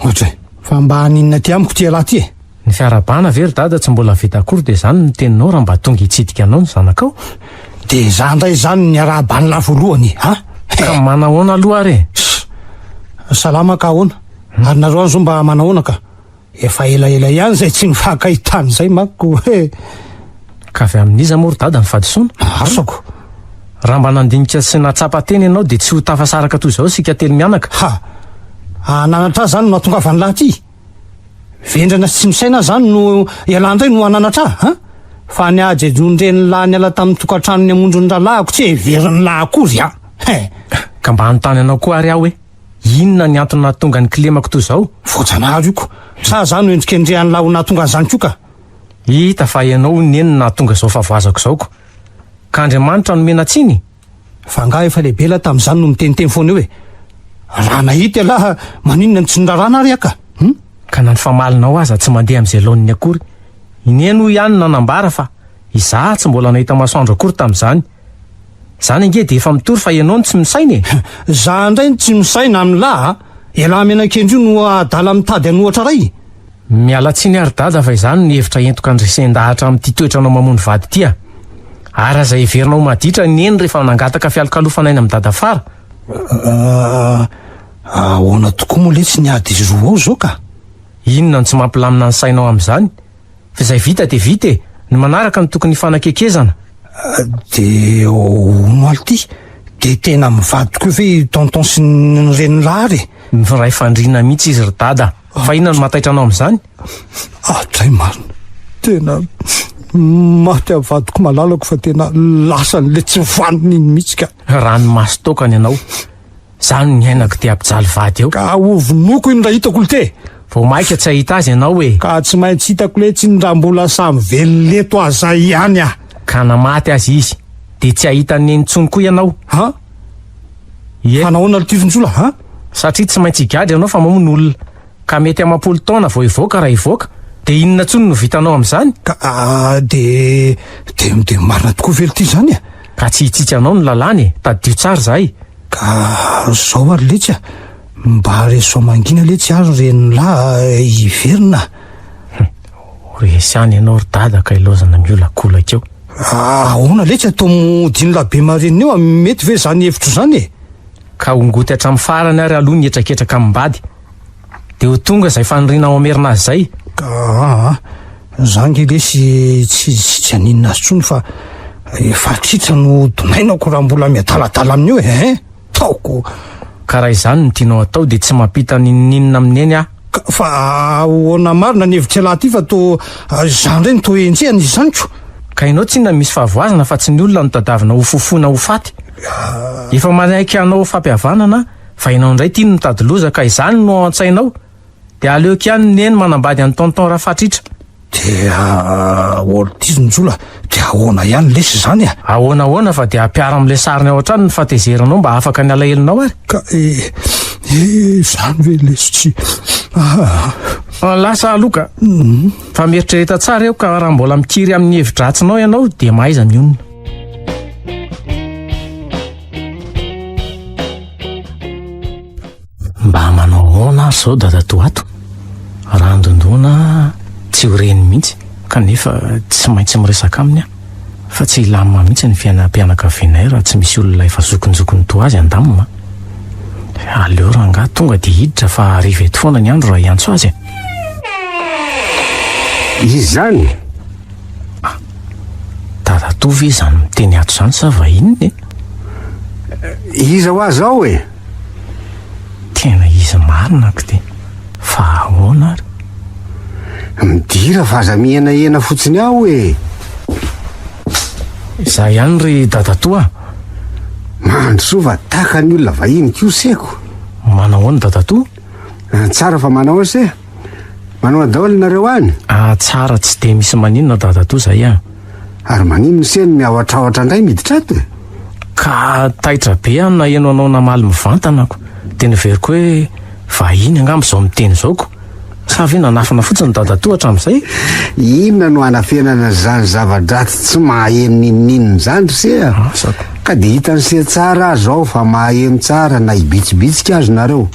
Ohatra e, fa mba haninona aty amiko ty ialahy ty e? Ny fiarahabana ve ry dada tsy mbola vita akory dia izany no teninao raha mba tonga hitsidika anao ny zanakao? Dia izaho indray izany no niarahaba an'lah voalohany e, a? Ka manahoana aloha ary e? Salama ka ahoana? Ary nareo any zao mba manahoana ka? Efa elaela ihany izay tsy nifankahitana izay manko e! Ka avy amin'iza moa ry dada ny fahadisoana? Asako! Raha mba nandinika sy nahatsapa tena ianao dia tsy ho tafasaraka toy izao isika telo mianaka. Ha! Hananatra ahy izany no nahatongavan'ilahy aty? Vendrana sy tsy misaina aho izany no ialahy indray no hananatra ahy an? Fa ny hajejoan-drenin'ilahy niala tamin'ny tokantranony hamonjy ny rahalahiko tsy heverin'ilahy akory an! He! Ka mba hanontany anao koa ary aho hoe. Inona ny antony nahatonga ny kilemako toy izao? Voajanahary io ko! Sa za no endrikendrehan'lah ho nahatonga an'izany koa ka? Hita fa ianao hoy neny no nahatonga izao fahavoazako izao ko! Ka Andriamanitra no omena tsiny? Fa angaha efa lehibe lah tamin'izany no miteniteny foana eo e? Raha nahita ialahy maninona no tsy nirarana ary aho ka? Hum? Ka na ny famalinao aza tsy mandeha amin'izay laoniny akory. I Neny hoy ihany no nanambara fa izaho tsy mbola nahita masoandro akory tamin'izany. Zany ange dia efa mitory fa ianao no tsy misaina e! Za ndray no tsy misaina amin'lah a! Elah menakendry io no adala mitady an'ohatra ray! Miala tsiny ary dada fa izany no hevitra entiko handresen-dahatra amin'ity toetranao mamono vady ity a! Ary aza heverina ho maditra i Neny rehefa nangataka fialokalofana eny amin'i Dadafara. Ahoana tokoa moa letsy ny ady izy roa ao zao ka? Inona no tsy mampilamina ny sainao amin'izany? Fa izay vita dia vita e! Ny manaraka no tokony hifanakekezana. Dia hono alo ty, dia tena mivady tokoa ve i tonton sy ny renin'lah ary e? Miray fandriana mihitsy izy ry dada. Fa inona no mahataitra anao amin'izany? Adray marina. Tena maty aho vadiko malalako fa tena lasan'le tsy vanona iny mihitsy ka. Ranomaso tokana ianao. Zany no niainako te hampijaly vady eo. Ka hovonoiko iny raha hitako lty e! Vao maika tsy hahita azy ianao e! Ka tsy maintsy hitako letsy iny raha mbola samy velona eto aza ihany aho. Ka na maty aza izy dia tsy hahita an'i Neny intsony koa ianao. Han? Ie. Fa nahoana ry Tifintsola a? Satria tsy maintsy higadra ianao fa mamono olona. Ka mety amam-polo taona vao hivoaka raha hivoaka. Dia inona intsony no vitanao amin'izany? Ka dia, dia, dia marina tokoa ve ity izany e? Ka tsy hitsitsy anao ny lalàna e! Tadidio tsara izay. Ka zao ary letsy a! Mba resao mangina letsy ary renin'lah hiverina a! Ho resy any ianao ry dada ka ilaozana miolakolaka eo. Ahoana letsy atao modian'lah be marenina eo a! Mety ve izany hevitro izany e? Ka hongoty hatramin'ny farany ary aloha ny hetraketraka amim-bady. Dia ho tonga izay fanirianao hamerina azy izay. Ka aa, za nge lesy tsy tsy haninona azy tsony fa efa tritra no donainako raha mbola miadaladala amin'io e, hein! Taoko. Ka raha izany no tianao atao dia tsy mampita n'inon'inona amin'i Neny aho. Ka fa ahoana marina ny hevitr'ialahy ty fa toa za ndray no toa enjehana izy izany ko. Ka ianao tsinona misy fahavoazana fa tsy ny olona no tadiavina ho fofoina ho faty. Efa manaiky hanao fampihavanana Fa ianao indray ity no mitady loza ka izany no ao an-tsainao? Dia aleoko ihany Neny manambady an'i Tonton Rafatritra. Dia ahoana Njola, dia ahoana ihany lesy izany a? Ahoana ahoana fa dia ampiaro amin'ilay sariny ao an-trano ny fahatezeranao mba afaka ny alahelonao ary. Ka e, e, izany ve lesy tsy ah. Lasa aloha ka. Fa mieritrereta tsara eo ka raha mbola mikiry amin'ny hevi-dratsinao ianao dia mahaiza mionona. Mba manao ahoana ary izao dadatoa ato? Raha andondona tsy ho reny mihitsy kanefa tsy maintsy miresaka aminy aho fa tsy hilamina mihitsy ny fiainam-pianakavianay raha tsy misy olona efa zokinjokiny toa azy handamina. Aleo rangahy tonga dia hiditra fa hariva eto foana ny andro raha hiantso azy e. Iza izany? Ah, dadatoa ve izany miteny ato izany sa vahiny e? Iza ho azy ao e? Tena izy marina aky ty. Fa ahoana ary? Midira fa aza mihenahena fotsiny ao e. Izaho ihany ry dadatoa a. Mandrosoa fa tahaka ny olona vahiny koa seko. Manao ahoana dadatoa? Tsara fa manao ahoana se? Manao daholo nareo any? Ah, tsara tsy dia misy maninona dadatoa zay ah. Ary maninona se no miahotrahotra indray miditra ato e? Ka taitra be aho naheno anao namaly mivantana ko. Dia noveriko hoe vahiny angamba izao miteny izao ko. Sa ve nanafina fotsiny dadatoa hatramin'izay? Inona no hanafenana izany zava-dratsy tsy mahaheno n'inon'inona izany ry se a? Asako. Ka dia hitan'i se tsara aho izao fa mahaheno tsara na hibitsibitsika aza nareo.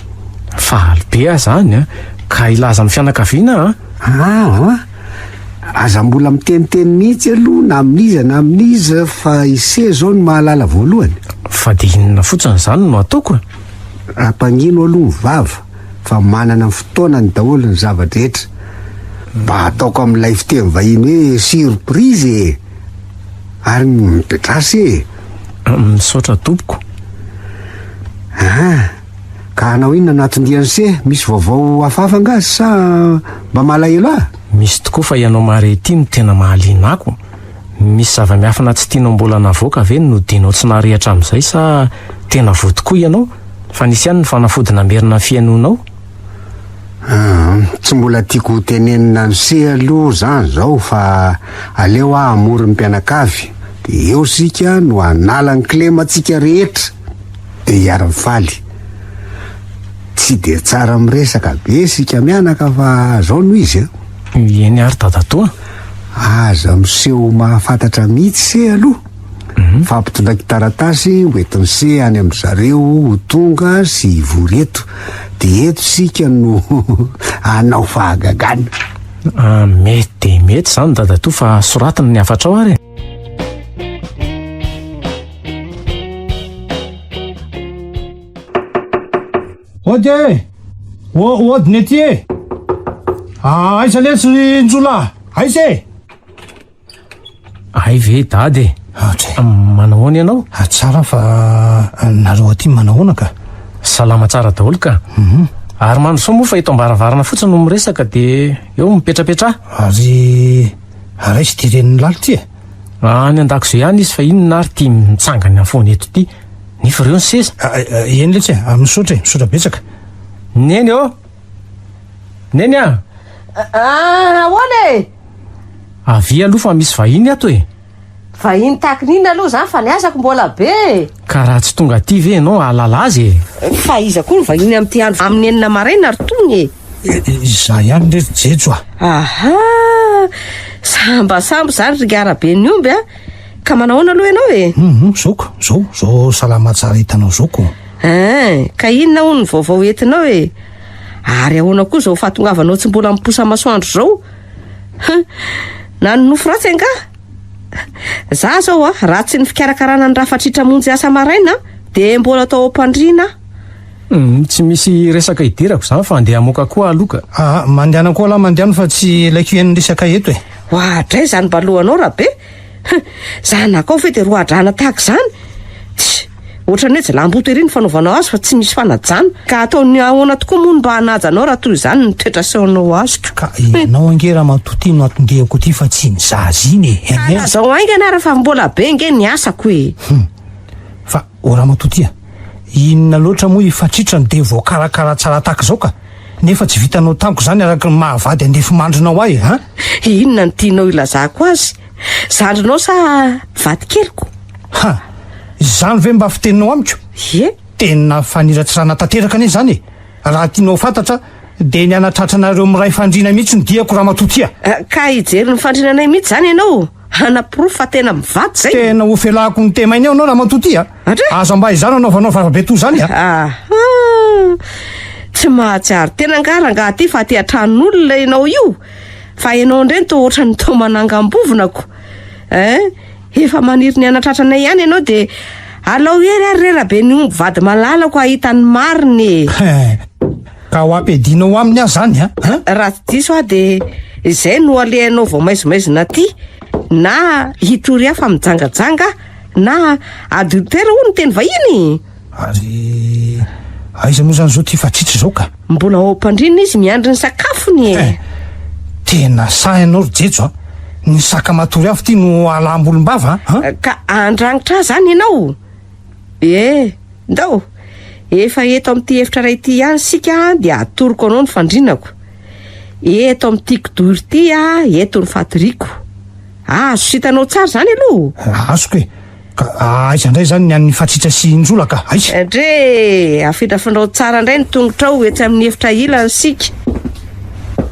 Faly be aho izany an! Ka hilaza amin'ny fianakaviana an! Aa! Aza mbola miteniteny mihitsy aloha na amin'iza na amin'iza fa i se izao no mahalala voalohany. Fa dia inona fotsiny izany no ataoko e? Ampangino aloha ny vava fa manana ny fotoanany daholo ny zava-drehetra. Mba ataoko amin'ilay fiteny vahiny hoe surprise e! Ary mipetraha se e! Misaotra tompoko. Aa! Ka hanao inona no atondian'i se? Misy vaovao hafahafa angaha sa mba malahelo ahy? Misy tokoa fa ianao mare ity no tena mahaliana ako. Misy zava-miafina tsy tianao mbola navoaka ve no nodianao tsy nahare hatramin'izay sa tena voa tokoa ianao fa nisy ihany ny fanafody namerina ny fihainoanao? Aa, tsy mbola tiako ho tenenina an'i se aloha zany zao fa aleo aho hamory ny mpianakavy dia eo isika no hanala ny kilemantsika rehetra. Dia hiara-mifaly. Tsy dia tsara miresaka be isika mianaka fa zao no izy a. Eny ary dadatoa. Aza miseho ho mahafantatra mihitsy se aloha. Mhm. Fa ampitondraiko taratasy ho entin'i se any amin-dry zareo ho tonga sy hivory eto. Dia eto isika no hanao fahagagana. Ah, mety dia mety izany dadatoa fa soratiny ny hafatrao ary e. Ody e! Ody ny aty e! Aiza letsy ry Njola? Aiza e? Ay ve dada e? Atra. Manao ahoana ianao? Ah, tsara fa nareo aty manao ahoana ka? Salama tsara daholo ka. Mhm. Ary mandrosoa moa fa eto am-baravarana fotsiny no miresaka dia eo mipetrapetraha. Ary raiso ity renin'ny lalo ity e. Any an-dakozia any izy fa inona ary ity mitsangana foana eto ity? Nefa ireo ny seza. Eny letsy e, misaotra e, misaotra betsaka. Neny ô! Neny a! Ah, ahoana e? Avia aloha fa misy vahiny ato e! Vahiny tahaka ny inona aloha izany fa ny asako mbola be e! Ka raha tsy tonga aty ve ianao hahalala azy e? Fa iza koa no vahiny amin'ity andro amin'ny enina maraina ry Tony e? Izaho ihany re ry Jejo a! Aha! Sambasambo izany ry Ngaraben'ny omby a! Ka manahoana aloha ianao e? Hum, zao ko, zao, zao salama tsara hitanao zao ko. Hein, ka inona hono ny vaovao entinao e? Ary ahoana koa izao fahatongavanao tsy mbola miposa masoandro izao? Hum, nanonofy ratsy angaha? Za zao a, raha tsy ny fikarakarana ny rafatritra hamonjy asa maraina dia mbola tao am-pandriana aho. Hum, tsy misy resaka idirako izany fa andeha hamoaka koa aloha ka. Aa, mandehana koa lahy mandehana fa tsy ilaiko hihaino resaka eto e. Oadray izany mba lohanao Rabe. Hum, zanakao ve dia roadrana tahaka izany? Tsia, ohatran'ny hoe jilamboto ery ny fanaovanao azy fa tsy misy fanajana. Ka ataony ahoana tokoa moa no mba hanaja anao raha toy izany ny toetra asehonao azoko? Ka ianao ange ramatoa ity no atondehako ity fa tsy iny zaza iny e! Ka lazao haingana ary fa mbola be ange ny asako e! Hum, fa ô ramatoa ity a, inona loatra moa i Fatritra no dia voakarakara tsara tahaka izao ka? Nefa tsy vitanao tamiko izany araka ny maha vady andefimandrinao ahy e, an? Inona no tianao hilazako azy? Zandrinao sa vadikeliko? Ha! Izany ve mba fiteninao amiko? Ie. Tena faniratsirana tanteraka anie izany e! Raha tianao ho fantatra dia ny hanatratra anareo miray fandriana mihitsy no diako ramatoa tia. Ka hijery ny fandrinanay mihitsy izany ianao? Hanaporofo fa tena mivady izay? Tena ho felahako ny temainy eo ianao ramatoa tia. Aza mba izany anaovanao vava be toa izany a! Aha! Tsy mahatsiaro tena angaha rangahy ity fa aty an-tranon'olona ianao io? Fa ianao indray no toa ohatran'ny toa manangam-bovona ko! Hein? Efa maniry ny hanatratra anay ihany ianao dia alao hery ary re Rabeniomby vady malalako hahita ny marina e! Hein! Ka ho ampiadianao aminy aho izany a! Hein? Raha tsy diso aho dia izay no alehanao vao maizimaizina aty na hitory ahy fa mijangajanga Na adultère hono ny teny vahiny? Ary aiza moa izany izao ity Fatritra izao ka? Mbola ao am-pandriana izy miandry ny sakafony e! Eh! Tena sahy ianao ry Jejo a! Ny saka matory avy ity no alam-bolombava a! Ka handrangitra ahy izany ianao? Eh! Ndao! Efa eto amin'ity efitra iray ity ihany isika dia atoroko anao ny fandrinako. Eto amin'ity kidoro ity aho, eto ny fatoriako. Azo sy hitanao tsara izany aloha? Azoko e! Ka aiza indray izany ny an'ny Fatritra sy Njola ka? Aiza? Ndre! Afindrafindrao tsara indray ny tongotrao etsy amin'ny efitra ilany isika.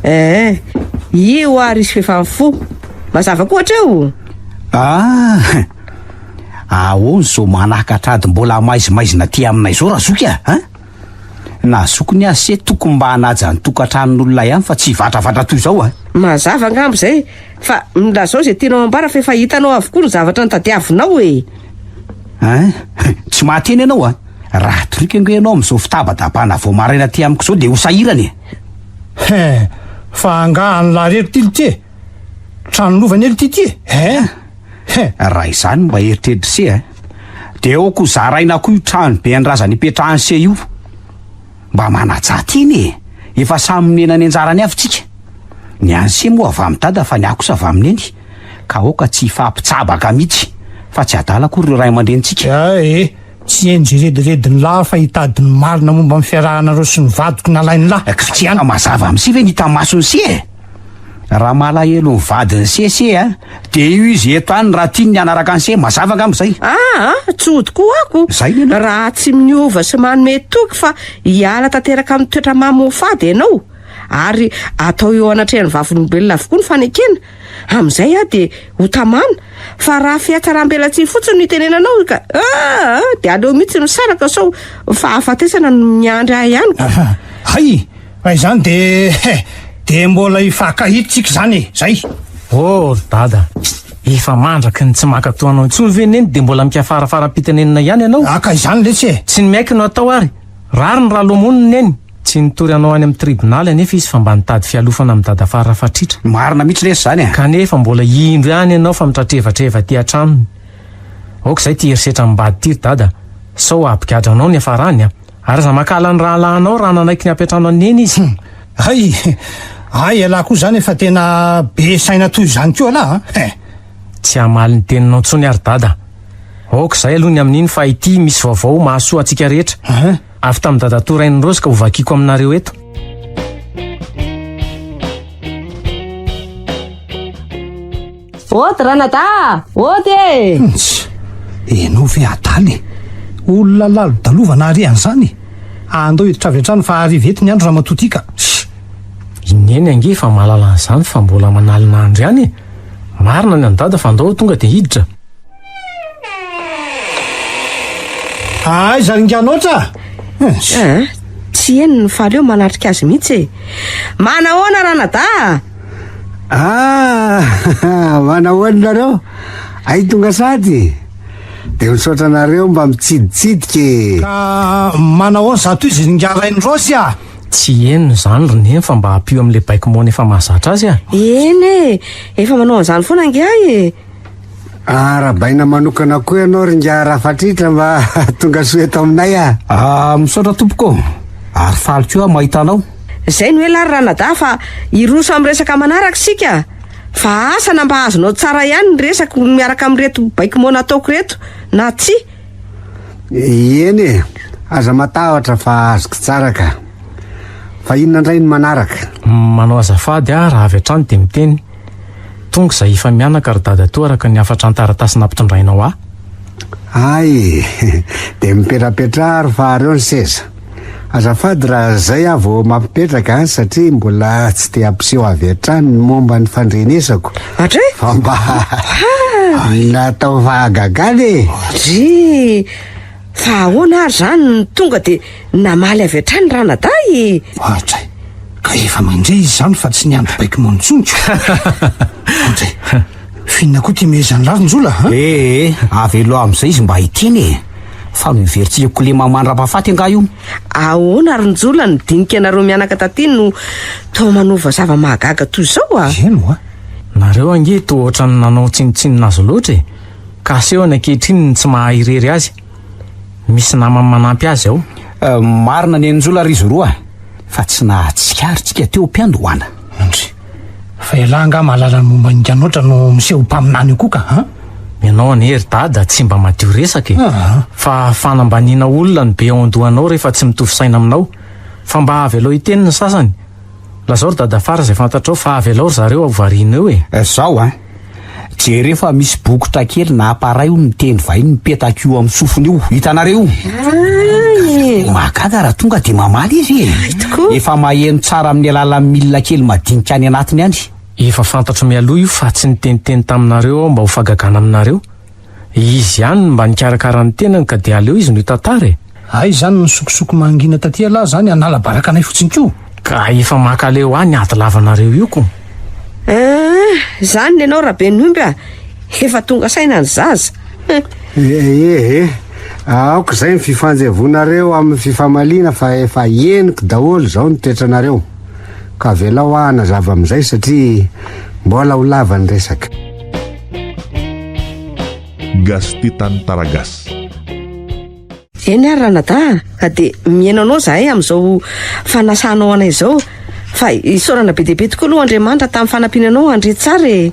Eh! Io ary izy f'efa mifoha. Mazava koa hatreo? Ah! Ahoana izao manakatra ady mbola maizimaizina aty aminay izao Razoky a! An? Na zoky ny azy se tokony mba hanaja ny tokantranon'olona ihany fa tsy hivatravatra toy izao a! Mazava angamba izay fa milazao izay tianao ambara fa efa hitanao avokoa ny zavatra notadiavinao e! Hein? Tsy mahateny ianao a! Raha toriko ange ianao amin'izao fitabadabana vao maraina aty amiko izao dia ho sahirana e! Hein! Fa angaha an'lah rery ity lty e? Trano lova anie lty ity e! Hein! He! Raha izany no mba eritreritr'i se a! Dia aoka ho zaraina koa io trano be an-drazana ipetrahan'i se io. Mba manajà tena e! Efa samy nomena ny anjarany avy tsika. Ny an'i se moa avy amin'i dada fa ny ahy kosa avy amin'i neny. Ka aoka tsy hifampitsabaka mihitsy fa tsy adala akory ireo ray aman-drenintsika. Eh! Tsy henjy rediredin'lah fa hitady ny marina momba ny fiarahanareo sy ny vadiko nalain'lah. Ka tsy hita mazava amin'i se ve ny hita mason'i se e? Raha malahelo ny vadin'i se se a, dia io izy eto any raha tiany ny hanaraka an'i se, mazava angamba izay. Aa, tsy hody koa ako. Izay ny anao. Raha tsy miova sy manome toky fa hiala tanteraka amin'ny toetra mamoafady ianao, ary atao eo anatrehan'ny vavolombelona avokoa ny fanekena, Amin'izay aho dia ho tamana, fa raha fihatsaram-belatsihy fotsiny no itenenanao ka aa dia aleo mihitsy misaraka sao fahafatesana no miandry ahy ihany ko. Hay! Raha izany dia he! Dia mbola hifankahita tsika izany e! Zay! Oh ry dada, efa mandraky ny tsy mankatoa anao intsony ve neny dia mbola mikafarafara-pitenenana ihany ianao? Aka izany letsy e! Tsy ny miaiky no atao ary! Rariny raha lomoniny neny! Tsy nitory anao any amin'ny tribonaly anefa izy fa mba nitady fialofana amin'i Dadafara Rafatritra. Marina mihitsy lesy izany e! Kanefa mbola indro ihany ianao fa mitratrevatreva aty an-tranony. Aoka izay ity herisetra amim-bady ity ry Dada, sao hampigadra anao ny hafarany a! Ary aza mankahala ny rahalahinao raha nanaiky ny hampiantrano an'i Neny izy. Hum! Hay! Hay ialahy koa izany efa tena be saina toy izany koa ialahy a! He! Tsy hamaly ny teninao intsony aho ry Dada. Aoka izay aloha ny amin'iny fa ity misy vaovao mahasoa antsika rehetra. Hein? Avy tamin'i dadatoa Rain'i Rose ka hovakiako aminareo eto. Ody ranadahy! Ody e! Nts! Enao ve adala e? Olona lalodalovana ary an'izany e! Andao hiditra avy hatrany fa hariva eto ny andro ramatoa ty ka! I Neny ange efa mahalala an'izany fa mbola manalina andro ihany e! Marina ny an'i Dada fa andao tonga dia hiditra. Aiza ry Nganotra a? Tsy heno ny faly eo manatrika azy mihitsy e! Manahoana ranadahy a? Ah! Manahoana nareo? Ay tonga sady? Dia misaotra anareo mba mitsiditsidika e! Ka manahoana izato izy ry Ingahy Rainirosy a? Tsy henony izany ry Neny fa mba ampio amin'ilay baiko moana efa mahazatra azy a! Eny e! Efa manao an'izany foana angahy e! Arahabaina manokana koa ianao ry Ingahy Rafatritra mba tonga soa eto aminay a! Ah, misaotra tompoko ô! Ary faly koa aho mahita anao. Izay no ela ry ranadahy fa hiroso amin'ny resaka manaraka isika. Fa asa na mba azonao tsara ihany ny resako miaraka amin'ireto baiko moana ataoko ireto na tsia. Eny e, aza matahotra fa azoko tsara ka. Fa inona indray ny manaraka? Manao azafady aho raha avy hatrany dia miteny. Tonga izahay efa-mianaka ry dadatoa araka ny hafatra an-taratasy nampitondrainao ahy. Hay e, dia mipetrapetraha ary fa areo ny seza. Azafady raha zay aho vao mampipetraka an, satria mbola tsy te hampiseho avy hatrany ny momba ny fandrenesako. Adre! Fa mba natao fahagagana e! Adre! Fa ahoana ary izany no tonga dia namaly avy hatrany ranadahy e? Adray! Ka efa mandre izy izany fa tsy niandry baiko moa intsony ko! Adray! F'inona koa ity mehezan'i lahy ry Njola a? Ee, avelao amin'izay izy mba hiteny e! Fa noheverintsika kilema mandra-pahafaty angaha io? Ahoana ry Njola ny dinika anareo mianaka taty no toa manova zava-mahagaga toy izao a? Eny oa! Nareo ange toa ohatran'ny nanao tsinontsinona azy loatra e! Ka asehony ankehitriny ny tsy maha irery azy. Misy namany manampy azy ao. Marina ny an'i Njola ry Zoroa fa tsy nahatsikaritra tsika teo am-piandohana. Ndry. Fa ialahy angaha mahalala ny momba an'i Nganotra no miseho ho mpaminany io koa ka an? Ianao anie ry dada tsy mba madio resaka e! Fa fanambaniana olona no be ao an-dohanao rehefa tsy mitovy saina aminao. Fa mba avelao hiteny ny sasany. Lazao ry dadafara izay fantatrao fa avelao ry zareo ho variana eo e! Zao an! Jereo fa misy bokotra kely na appareil hono miteny vahiny mipetaka io amin'ny sofiny io. Hitanareo io? Ay! Mahagaga raha tonga dia mamaly izy e! Ay tokoa! Efa maheno tsara amin'ny alalan'ny milina kely madinika any anatiny any. Efa fantatro mialoha io fa tsy niteniteny taminareo aho mba ho fahagagana aminareo. Izy ihany no mba nikarakara ny tenany ka dia aleo izy no hitantara e! Hay izany nisokosoko mangina taty ialahy izany hanala baraka anay fotsiny koa! Ka efa mankaleo ahy ny ady lavanareo io ko! Eeh! Izany ny anao Rabeniomby a! Efa tonga saina ny zaza! Ee e! Aoka izay ny fifanjevoanareo amin'ny fifamaliana fa efa henoko daholo izao ny toetranareo. Ka avelao aho hanazava amin'izay satria mbola ho lava ny resaka. Gasy tia tany taragasy. Eny ary ranadahy ka dia mihaino anao izahay amin'izao fanasanao anay izao fa isaorana be dia be tokoa aloha Andriamanitra tamin'ny fanampiana anao handre tsara e.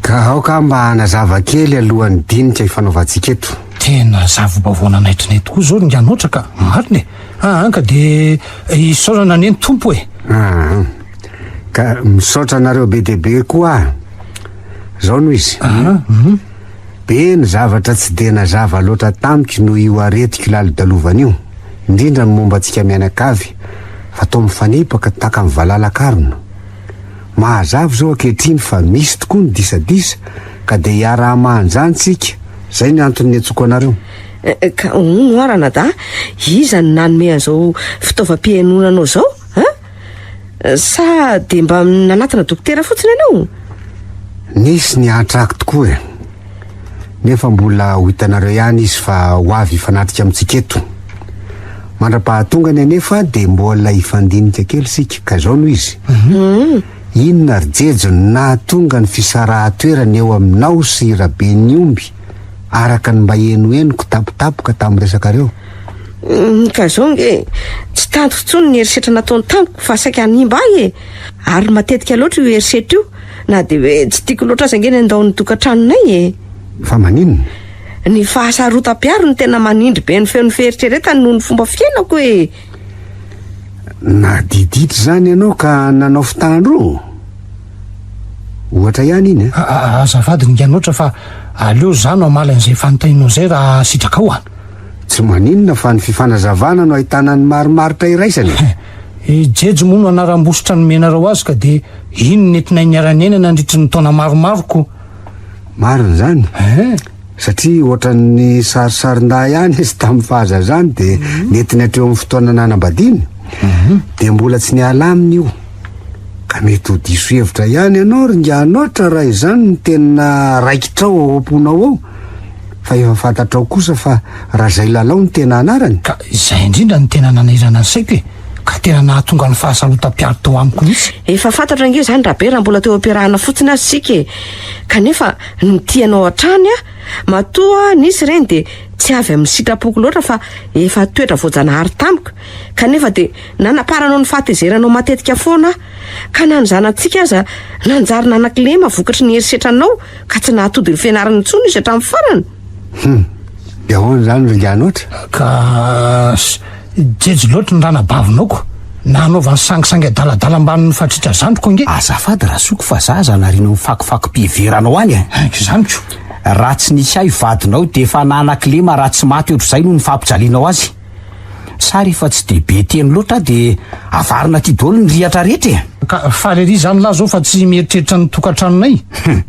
Ka aoka aho mba hanazava kely alohan'ny dinika ifanaovantsika eto. Tena zava-baovao nanaitra anay tokoa izao ry Nganotra ka, marina e! Aa ka dia isaorana anie ny Tompo e! Aa ka misaotra anareo be dia be koa aho. Izao no izy. Be ny zavatra tsy dia nazava loatra tamiko noho io aretiko lalodalovana io, indrindra ny momba antsika mianakavy fa toa mifanipaka tahaka ny valala karona. Mahazava izao ankehitriny fa misy tokoa ny disadisa ka dia hiaraha-maha an'izany tsika, izay ny antony niantsoako anareo. Ka hono hoa ranadahy, iza no nanome an'izao fitaovam-pihainoana anao izao an? Sa dia mba nanatona dokotera fotsiny ianao? Nisy ny hatrako tokoa e! Nefa mbola ho hitanareo ihany izy fa ho avy hifanatrika amintsika eto. Mandra-pahatongany anefa dia mbola hifandinika kely isika, ka izao no izy. Inona ry Jejo no nahatonga ny fisarahan-toerana eo aminao sy Rabeniomby araka ny mba henohenoko tampotampoka tamin'ny resakareo? Ka zao nge, tsy tantiko intsony ny herisetra nataony tamiko fa saika hanimba ahy e! Ary matetika loatra io herisetra io, na dia hoe tsy tiako loatra aza ange ny handao ny tokantranonay e! Fa maninona? Ny fahasarotam-piaro no tena manindry be ny feon'ny fieritreretany noho ny fomba fiainako e! Nadiditra izany ianao ka nanao fitandro? Ohatra ihany iny a! Azafady Ringanoatra fa aleo za no hamaly an'izay fanontanianao izay raha sitrakao a! Tsy maninona fa ny fifanazavana no ahitana ny marimaritra iraisana e. I Jejo moa no anaram-bositra nomenareo azy ka dia iny no nentinay niara-niaina nandritry ny taona maromaro ko. Marina izany. Satria ohatran'ny sarisarin-dahy ihany izy tamin'ny fahazazany dia nentiny hatreo amin'ny fotoana nanambadiany. Dia mbola tsy niala aminy io. Ka mety ho diso hevitra ihany ianao ry Nganotra raha izany no tena raikitrao ao am-ponao ao. Fa efa fantatrao kosa fa Razailalao no tena anarany? Ka izay indrindra no tena nanahirana ny saiko e! Ka tena nahatonga ny fahasarotam-piaro tao amiko mihitsy. Efa fantatro ange izany Rabe raha mbola teo am-piarahana fotsiny aza isika e! Kanefa nitia anao hatrany aho. Matoa nisy ireny dia tsy avy amin'ny sitrapoko loatra fa efa toetra voajanahary tamiko. Kanefa dia nanaparanao ny fahatezeranao matetika foana aho. Ka na ny zanatsika aza nanjary nanan-kilema vokatry ny herisetranao ka tsy nahatody ny fianarany intsony izy hatramin'ny farany. Hum! Dia ahoana izany ry Nganotra? Ka jejo loatra ny ranabavinao ko! Na hanaovany sangisangy adaladala ambanin'ny fatritra zandriko ange! Azafady Razoky fa za aza narianao mifakifakim-piheveranao any e! Izany ko! Raha tsy nisy ahy vadinao dia efa nanan-kilema raha tsy maty ohatr'izay noho ny fampijalianao azy. Sa rehefa tsy dia be teny loatra aho dia avarina aty daholo ny rihatra rehetra e! Ka faly ery izany lahy zao fa tsy mieritreritra ny tokantranonay? Hum!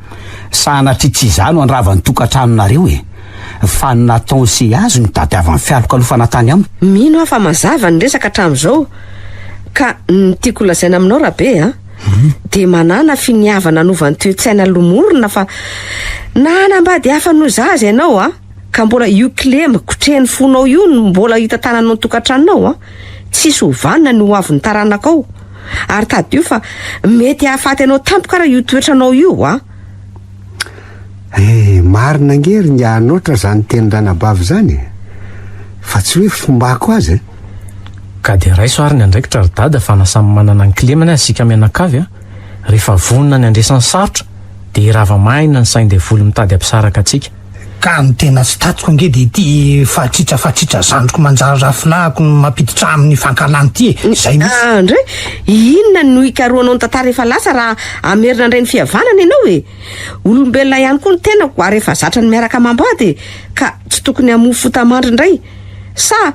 Sanatria tsy izaho no handrava ny tokantranonareo e! Fa ny nataony sy azy no tadiavan'ny fialokalofana tany amiko. Mino aho fa mazava ny resaka hatramin'izao ka ny tiako holazaina aminao Rabe a! dia manàna finiavana hanova ny toe-tsaina lomorina fa na hanambady hafa noho izaho aza ianao a! Ka mbola io kilema kotrehin'ny fonao io no mbola hitantananao ny tokantranonao an! Tsisy ho vanona ny ho avin'ny taranakao. Ary tadidio fa mety hahafaty anao tampoka ara io toetranao io an! Eh, marina ange ry Ngahanotra zany tenin-dranabavy zany e! Fa tsy hoe fombako azy e! Ka dia raiso ary ny andraikitra ry dada fa na samy manana ny kilemany aza isika mianakavy an! Rehefa vonona ny handresy ny sarotra dia hirava maina ny sain-devoly mitady hampisaraka antsika. Ka ny tena tsy tatiko ange dia ity fatritra fatritra zandriko manjary rafilahako no mampiditra amin'ny fankahalana ity e! Izay mihitsy. Andre, inona no hikarohanao ny tantara efa lasa raha hamerina indray ny fihavanana ianao e? Olombelona ihany koa ny tenako ary efa zatra ny miaraka amam-bady e! Ka tsy tokony hamoa fota-mandry indray. Sa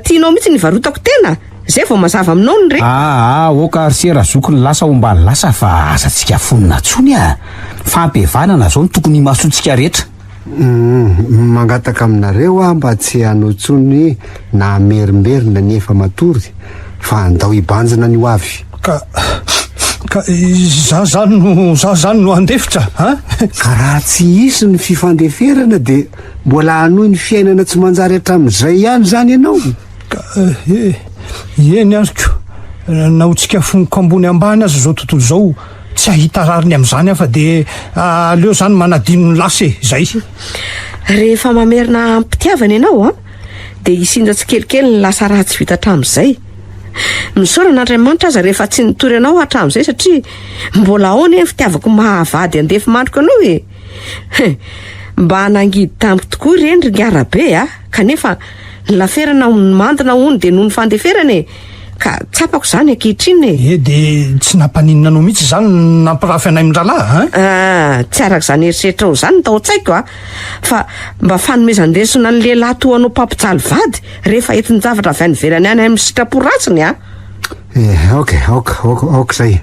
tianao mihitsy ny hivarotako tena? Izay vao mazava aminao ny re. Aa ok ary se razoky ny lasa homba ny lasa fa aza tsika fonona tsony a! Fampihavanana zao no tokony himasoantsika rehetra. Humm mangataka aminareo aho mba tsy hanao tsony na hamerimberina ny efa matory fa andao hibanjina ny ho avy. Ka ka za zany no za zany no handefitra an? Ka raha tsy hisy ny fifandeferana dia mbola hanohy ny fiainana tsy manjary hatramin'izay ihany izany ianao? Ka eh, eny ary ko, na ho tsikafoniko ambony ambany aza izao tontolo izao, tsy hahita rariny amin'izany aho fa dia aleo izany manadino ny lasa e, izay. Rehefa mamerina amim-pitiavana ianao an, dia hisinda tsikelikely ny lasa ratsy vita hatramin'izay. Misaora an'Andriamanitra aza rehefa tsy nitory anao aho hatramin'izay satria mbola ao anie ny fitiavako mahavady andefimandriko anao e. He, mba nangidy tamiko tokoa ireny ry Ngarabe a, kanefa ny laferana ny mandina hono dia noho ny fandeferana e, ka tsapako izany ankehitriny e. He, dia tsy nampaninona anao mihitsy izany ny nampirafy anay mirahalahy an? Ah, tsy araka izany eritreritrao izany ny tao an-tsaiko a, fa mba fanomezan-desona ny lehilahy toa anao mpampijaly vady rehefa entin-javatra avy any ivelany any amin'ny sitrapo ratsiny a. Eh, aoka e, aoka, aoka, aoka izay.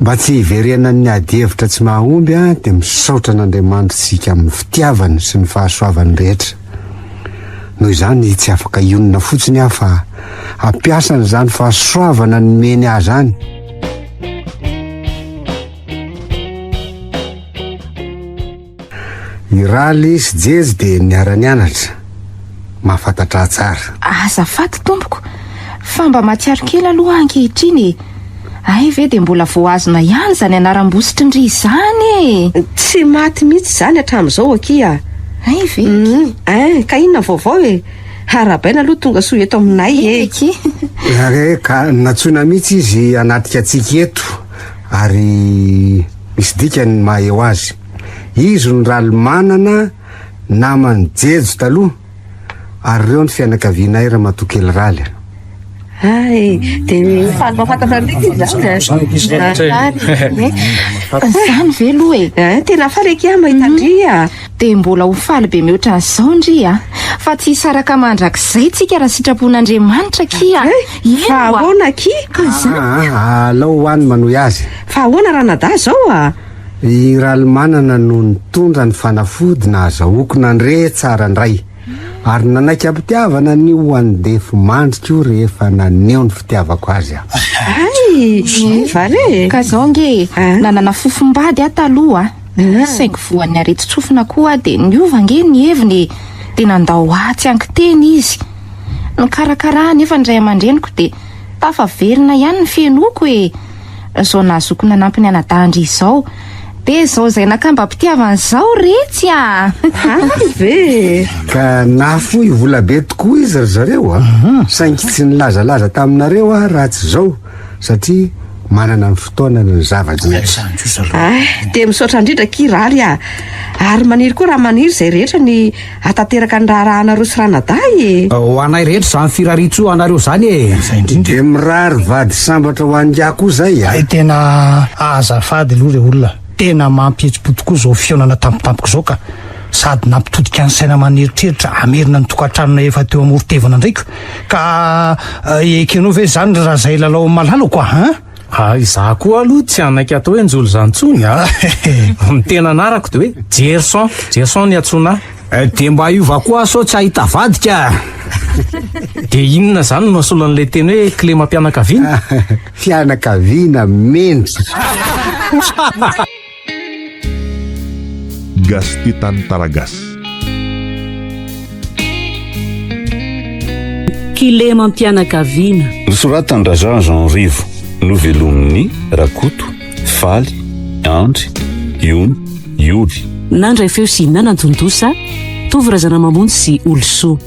Mba tsy hiverenan'ny ady hevitra tsy mahomby an, dia misaotra an'Andriamanitra isika amin'ny fitiavany sy ny fahasoavany rehetra. Noho izany tsy afaka hionona fotsiny aho fa hampiasa an'izany fahasoavana nomeny ahy izany. I Raly sy Jejo dia niara-nianatra. Mahafantatra ahy tsara. Azafady tompoko, fa mba mahatsiaro kely aloha aho ankehitriny e. Hay ve dia mbola voahazona ihany izany anaram-bositry ndry izany e! Tsy maty mihitsy izany hatramin'izao akia. Hay ve? Ein, ka inona ny vaovao e? Arahabaina aloha tonga soa eto aminay e. Akia. Re, ka nantsoina mihitsy izy hanatrika antsika eto ary misy dikany ny maha eo azy. Izy no Ralimanana naman'i Jejo taloha ary ireo ny fianakavianay Ramatoa Kely Raly a. Hay, dia faly mahafantatra an'ity izany a. Izany ve aloha e? Eh, tena faly akia mahita an-dry a. Dia mbola ho faly be mihoatra an'izao ndry a. Fa tsy hisaraka mandrakizay tsika raha sitrapon'Andriamanitra akia. Eny Fa oa. ahoana akia? Ka izany. Ah, alao ho any manohy azy. Fa ahoana ranadahy izao a? I Ralimanana no nitondra ny fanafody nahazahoako nandre tsara indray. Ary nanaiky am-pitiavana ny ho andefimandriko rehefa naneho ny fitiavako azy aho. Hay! Vary e! Ka izao ange e, nanana fofombady aho taloha a, saingy voan'ny aretin-tsofina koa aho dia niova ange ny heviny e, dia nandao ahy tsy ankiteny izy. Nikarakara ahy anefa ny ray aman-dreniko dia tafaverina ihany ny fihenoako e! Zao nahazoako nanampy ny anadahin-dry izao dia izao izay nakambam-pitiavana izao retsy a! Hay ve! Ka nahafoy vola be tokoa izy ry zareo a! Saingy tsy nilazalaza taminareo aho raha tsy izao satria manana ny fotoanany ny zava-drehetra. Ay, dia misaotra indrindra akia Rary a! Ary maniry koa raha maniry izay rehetra ny Hahatanteraka ny raharahanareo sy ranadahy e! Ho anay rehetra izany firariantsoa anareo izany e! Izay indrindra. Dia mirary vady sambatra ho an'ingahy koa izay a! Hay tena azafady aloha re olona, tena mampihetsi-po tokoa izao fihaonana tampotampoka izao ka! Sady nampitodika ny saina aman'eritreritra hamerina ny tokantranonay efa teo amoron-tevana indray ko! Ka ekenao ve izany ry Razailalao malalako a! Hein? Ah, izaho koa aloha tsy hanaiky atao hoe Njolo izany intsony a! Ny tena anarako dia hoe Jerson, Jerson ny antsoina ahy. Eh, dia mba hiova koa aho sao tsy hahita vadika. Dia inona izany no asolo an'ilay teny hoe kilemam-pianakaviana? Fianakaviana mendrika. Gasy tia tantara gasy. Kilemam-pianakaviana. Nosoratan-dRajean Jean Rivo, novelomin'i Rakoto, Faly, Andry, Iony, Ioly. Nandray feo sy nanantontosa, Tovo Razanamamonjy sy Olosoa.